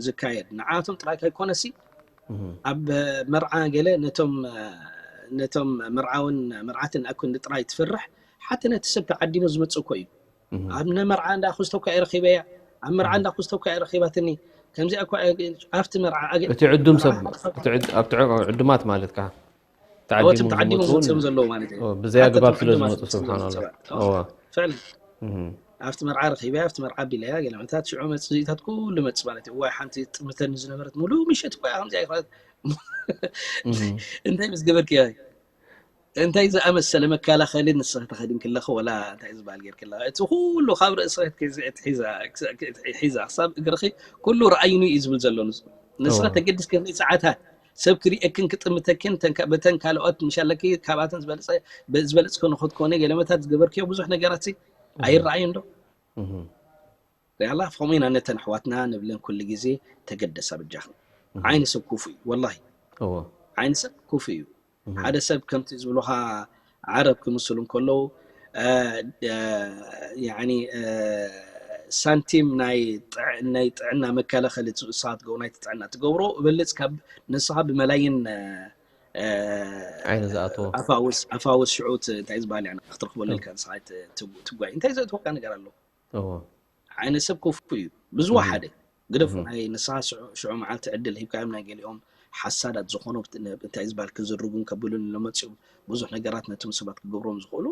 ዝካየድ ንዓቶም ጥራይ ካይኮነሲ ኣብ መርዓ ገለ ነቶም ነቶም መርዓውን መርዓትን ኣኩን ጥራይ ትፍርሕ ሓቲ ነቲ ሰብ ተዓዲሙ ዝመጽእ እኮ እዩ ኣብ ነመርዓ እንዳ ኩዝተኳ እየ ረኺበያ ኣብ መርዓ እንዳ ኩዝተኳ እየ ረኺባትኒ ከምዚኣ እኳ ኣብቲ መርዓ ኣገ- እቲ ዕዱም ሰብ እቲ ዕድ- ኣብቲ ዕዱማት ማለት ከዓ እወ፣ እቶም ተዓዲሞም ዝመፁ እውን መፅኦም ዘለዉ ማለት እዩ። ኦ፣ ብዘይ ኣግባብ ሓተቶም ስለ ዕዱማት ዝመፁ፣ መፅኦም ስብሓን ዘለዉ ኣላ። ሰባት። እወ። ፍዕሊ። እህ። ኣብቲ መርዓ ረኺበያ፣ ኣብቲ መርዓ ኣቢለያ፣ ገለ መታት ሽዑ መፅእ፣ እዚታት ኩሉ መፅእ ማለት እዩ። እዋይ፣ ሓንቲ ጥምተኒ ዝነበረት ሙሉእ ምሸት እኮ እያ ከምዚኣ ይኸለት። እህ። እንታይ ምስ ገበርክያ? እንታይ ዝኣመሰለ መከላኸሊ ንስኺ ተኸዲንኪ ኣለኺ፣ ወላ እንታይ ዝበሃል ጌርኪ ኣለኺ? እቲ ኩሉ ካብ ርእስኺ ክትክዚ-፣ እቲ ሒዛ፣ ክሳ-፣ እቲ ሒዛ ክሳብ እግርኺ ኩሉ ረኣዩኒ እዩ ዝብል ዘሎ ንሱ። ንስኺ እወ። ተገዲስኪ ክንደይ ሰዓታት ሰብ ክርእየክን ክጥምተክን፣ ተን-፣ በተን ካልኦት ምሽ ኣለኪ፣ ካብኣተን ዝበለጸ-፣ በ-፣ ዝበለጽኪ ንኽትኮኒ ገለመታት ዝገበርክዮ ብዙሕ ነገራት ሲ እህ። ኣይረኣዩን ዶ? እህ። ሪኣላ፣ ከምኡ ኢና ነተን ኣሕዋትና ንብለን ኩሉ ግዜ፣ ተገደሳ በጃኽን። እህ። ዓይኒ ሰብ ክፉእ እዩ፣ ወላሂ። እወ። ዓይኒ ሰብ ክፉእ እዩ። እህ። ሓደ ሰብ ከምቲ ዝብሉኻ ዓረብ ክምስሉ እንከለዉ፣ እ፣ እ፣ ያዕኒ፣ እ፣ ሳንቲም ናይ ጥዕ-፣ ናይ ጥዕና መከላኸሊ ት-፣ ንስኻ ትገብሮ፣ ናይቲ ጥዕና ትገብሮ፣ እበልጽ ካብ ንስኻ ብመላይን፣ እ፣ እ፣ ዓይኒ ዝኣትዎ። ኣፋውስ፣ ኣፋውስ ሽዑ ት-፣ እንታይ ዝበሃል፣ ያዕኒ፣ ክትረኽበሉ እም። ኢልካ ንስኻ ት-፣ ትጉ-፣ ትጓይ። እንታይ ዘእትወካ ነገር ኣሎ? እዎ። ዓይነ ሰብ ክፉእ እዩ። ብዝወሓደ እህ። ግደፉ፣ እህ። ናይ ንስኻ ሽዑ፣ ሽዑ መዓልቲ ዕድል ሂብካዮም፣ ናይ ገሊኦም ሓሳዳት ዝኾኑ ብት-፣ ነ-፣ እንታይ ዝበሃል ክዝርጉን ከብሉን ለመጽኡ ብዙሕ ነገራት ነቶም ሰባት ክገብሮም ዝኽእሉ።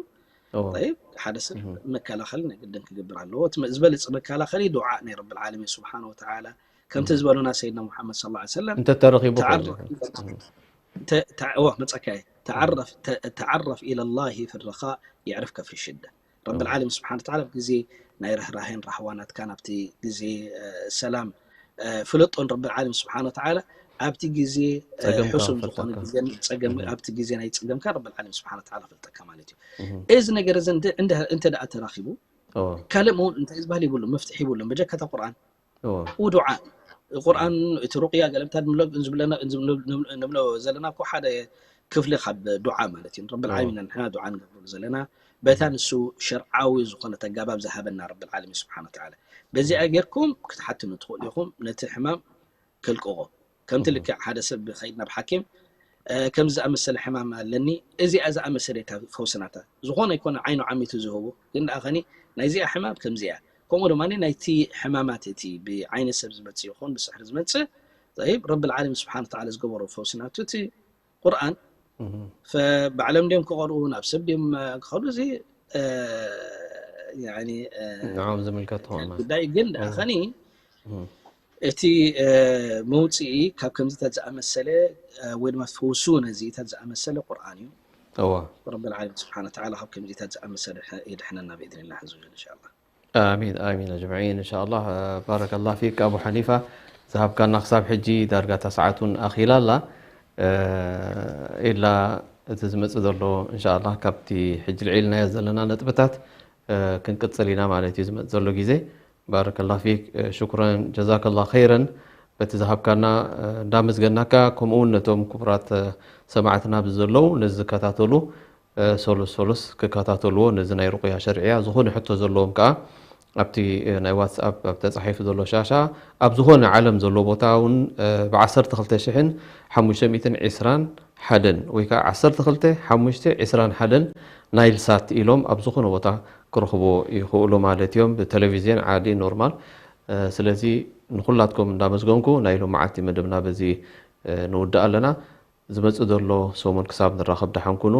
እዎ። ጠይብ፣ ሓደ ሰብ እህ። መከላኸሊ ናይ ግድን ክገብር ኣለዎ። እቲ መ-፣ ዝበለጸ መከላኸሊ ዱዓ ናይ ረብል ዓለሚን ስብሓነ ወተዓላ፣ ከምቲ እህ። ዝበሉና ሰይድና ሙሓመድ ሰለላሁ ዐለይሂ ወሰለም፣ እንተተረኺቡ ተዓረፍ ከይኑ። እህ። ተ-፣ ተ-፣ እዎ፣ መጸካ እየ። እህ። ተዓረፍ፣ ተ-፣ ተዓረፍ ኢለላሂ ፊ ረኻ የዕርፍከ ፊ ሽዳ። ረብል እህ። ዓለሚን ስብሓነ ወተዓላ ኣብ ግዜ ናይ ርህራሄን ራህዋ ናትካን፣ ኣብቲ ግዜ፣ እ፣ ሰላም፣ እ፣ ፍለጦን ረብል ዓለሚን ስብሓነ ወተዓላ ኣብቲ ግዜ፣ እ፣ ጸገምካ ሕሱም ዝኾነ ክፈልጠካ። ግዜን ጸገም፣ እህ። ኣብቲ ግዜ ናይ ጸገምካ ረብል ዓለሚን ስብሓነ ወተዓላ ክፈልጠካ ማለት እዩ። እህ። እዚ ነገር እዚ እንተ፣ እንደ-፣ እንተ ደኣ ተራኺቡ፣ እዎ። ካልእ መው-፣ እንታይ ዝበሃል ይብሉ፣ መፍትሒ ይብሉ፣ በጀካታ ቁርኣን እዎ። ውዱዓ፣ ቁርኣን፣ እቲ ሩቅያ ገለምታት ንብሎ፣ ንብለና፣ ንብሎ ዘለና እኮ ሓደ ክፍሊ ካብ ዱዓ ማለት እዩ። ረብል እዎ። ዓለሚን ንሕና ዱዓ ንገብረሉ ዘለና፣ በታ እህ። ንሱ ሸርዓዊ ዝኾነት ኣገባብ ዝሃበና ረብል ዓለሚን ስብሓነ ወተዓላ። በዚኣ እህ። ጌርኩም ክትሓትኑ ትኽእሉ ኢኹም፣ ነቲ ሕማም ከልቅቖ። ከምቲ እህ። ልክዕ ሓደ ሰብ ከይድ ናብ ሓኪም፣ እ፣ ከምዚ ዝኣመሰለ ሕማም ኣለኒ፣ እዚኣ ዝኣመሰለ እታ ፈውሲ ናታ። ዝኾነ ኣይኮነ ዓይኑ ዓሚቱ ዝህቦ፣ ግን ደኣ ኸኒ ናይዚኣ ሕማም ከምዚ እያ። ከምኡ ድማ ናይቲ ሕማማት እቲ ብዓይኒ ሰብ ዝመጽእ ይኹን ብስሕሪ ዝመጽእ፣ ጠይብ፣ ረብል ዓለሚን ስብሓነ ወተዓላ ዝገበሮ ፈውሲ ናቱ እቲ ቁርኣን። እህ። ፈ-፣ ባዕሎም ድዮም ክቐርኡ፣ ናብ ሰብ ድዮም፣ እ፣ ክኸዱ፣ እዚ፣ እ፣ ያኒ፣ እ፣ ንዕኦም ዝምልከት ትኸውን ማለት። ጉዳይ ግን ደኣ እህ። ኸኒ እህ። እቲ፣ እ፣ መውጽኢ ካብ ከምዚታት ዝኣመሰለ፣ እ፣ ወይ ድማ ፈውሱ ነዚታት ዝኣመሰለ ቁርኣን እዩ። እዋ። ረብል ዓለሚን ስብሓነ ወተዓላ ካብ ከምዚታት ዝኣመሰለ ሕ-፣ የድሕነና ብኢዝኒላህ ዐዘ ወጀል፣ ኢንሻኣላህ። ኣሚን፣ ኣሚን ኣጅመዒን፣ ኢንሻኣላህ። እ፣ ባረከላህ ፊክ ኣቡ ሓኒፋ፣ ዝሃብካና ክሳብ ሕጂ ዳርጋ እታ ሰዓት እውን ኣኺላ ኣላ። እ፣ ኢላ እቲ ዝመጽእ ዘሎ፣ ኢንሻኣላህ፣ ካብቲ ሕጂ ልዒልናዮ ዘለና ነጥብታት፣ እ፣ ክንቅጽል ኢና ማለት እዩ፣ ዝመጽእ ዘሎ ግዜ። ባረከላህ ፊክ፣ እ፣ ሽኩረን ጀዛከላህ ኸይረን በቲ ዝሃብካና፣ እ፣ እንዳመስገናካ፣ ከምኡ እውን ነቶም ክቡራት፣ እ፣ ሰማዕትና ኣብዚ ዘለዉ ነዚ ዝከታተሉ፣ እ፣ ሰሉስ ሰሉስ ክከታተልዎ ነዚ ናይ ሩቅያ ሸርዕያ። ዝኾነ ሕቶ ዘለዎም ከኣ ኣብቲ፣ እ፣ ናይ ዋትስኣፕ ኣብ ተጻሒፉ ዘሎ ሻሻ ኣብ ዝኾነ ዓለም ዘሎ ቦታ እውን፣ እ፣ ብዓሰርተ ክልተ ሽሕን ሓሙሽተ ሚእትን ዕስራን ሓደን ወይ ከኣ ዓሰርተ ክልተ ሓሙሽተ ዕስራን ሓደን ናይል ሳት ኢሎም ኣብ ዝኾነ ቦታ ክረኽብዎ ይኽእሉ ማለት እዮም፣ ብቴሌቪዝዮን ዓዲ ኖርማል። እ፣ ስለዚ ንኹላትኩም እንዳመስገንኩ ናይ ሎማዓንቲ መደብና በዚ፣ እ፣ ንውድእ ኣለና። ዝመጽእ ዘሎ ሰሙን ክሳብ ንራኸብ ደሓን ኩኑ።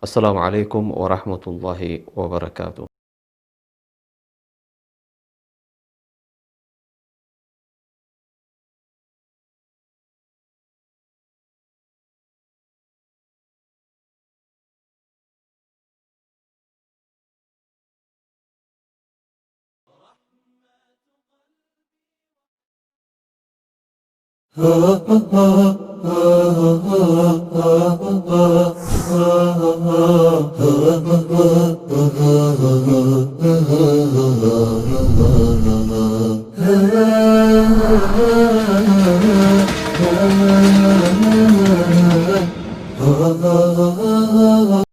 ኣሰላሙ ዓለይኩም ወራሕመቱላሂ ወበረካቱ።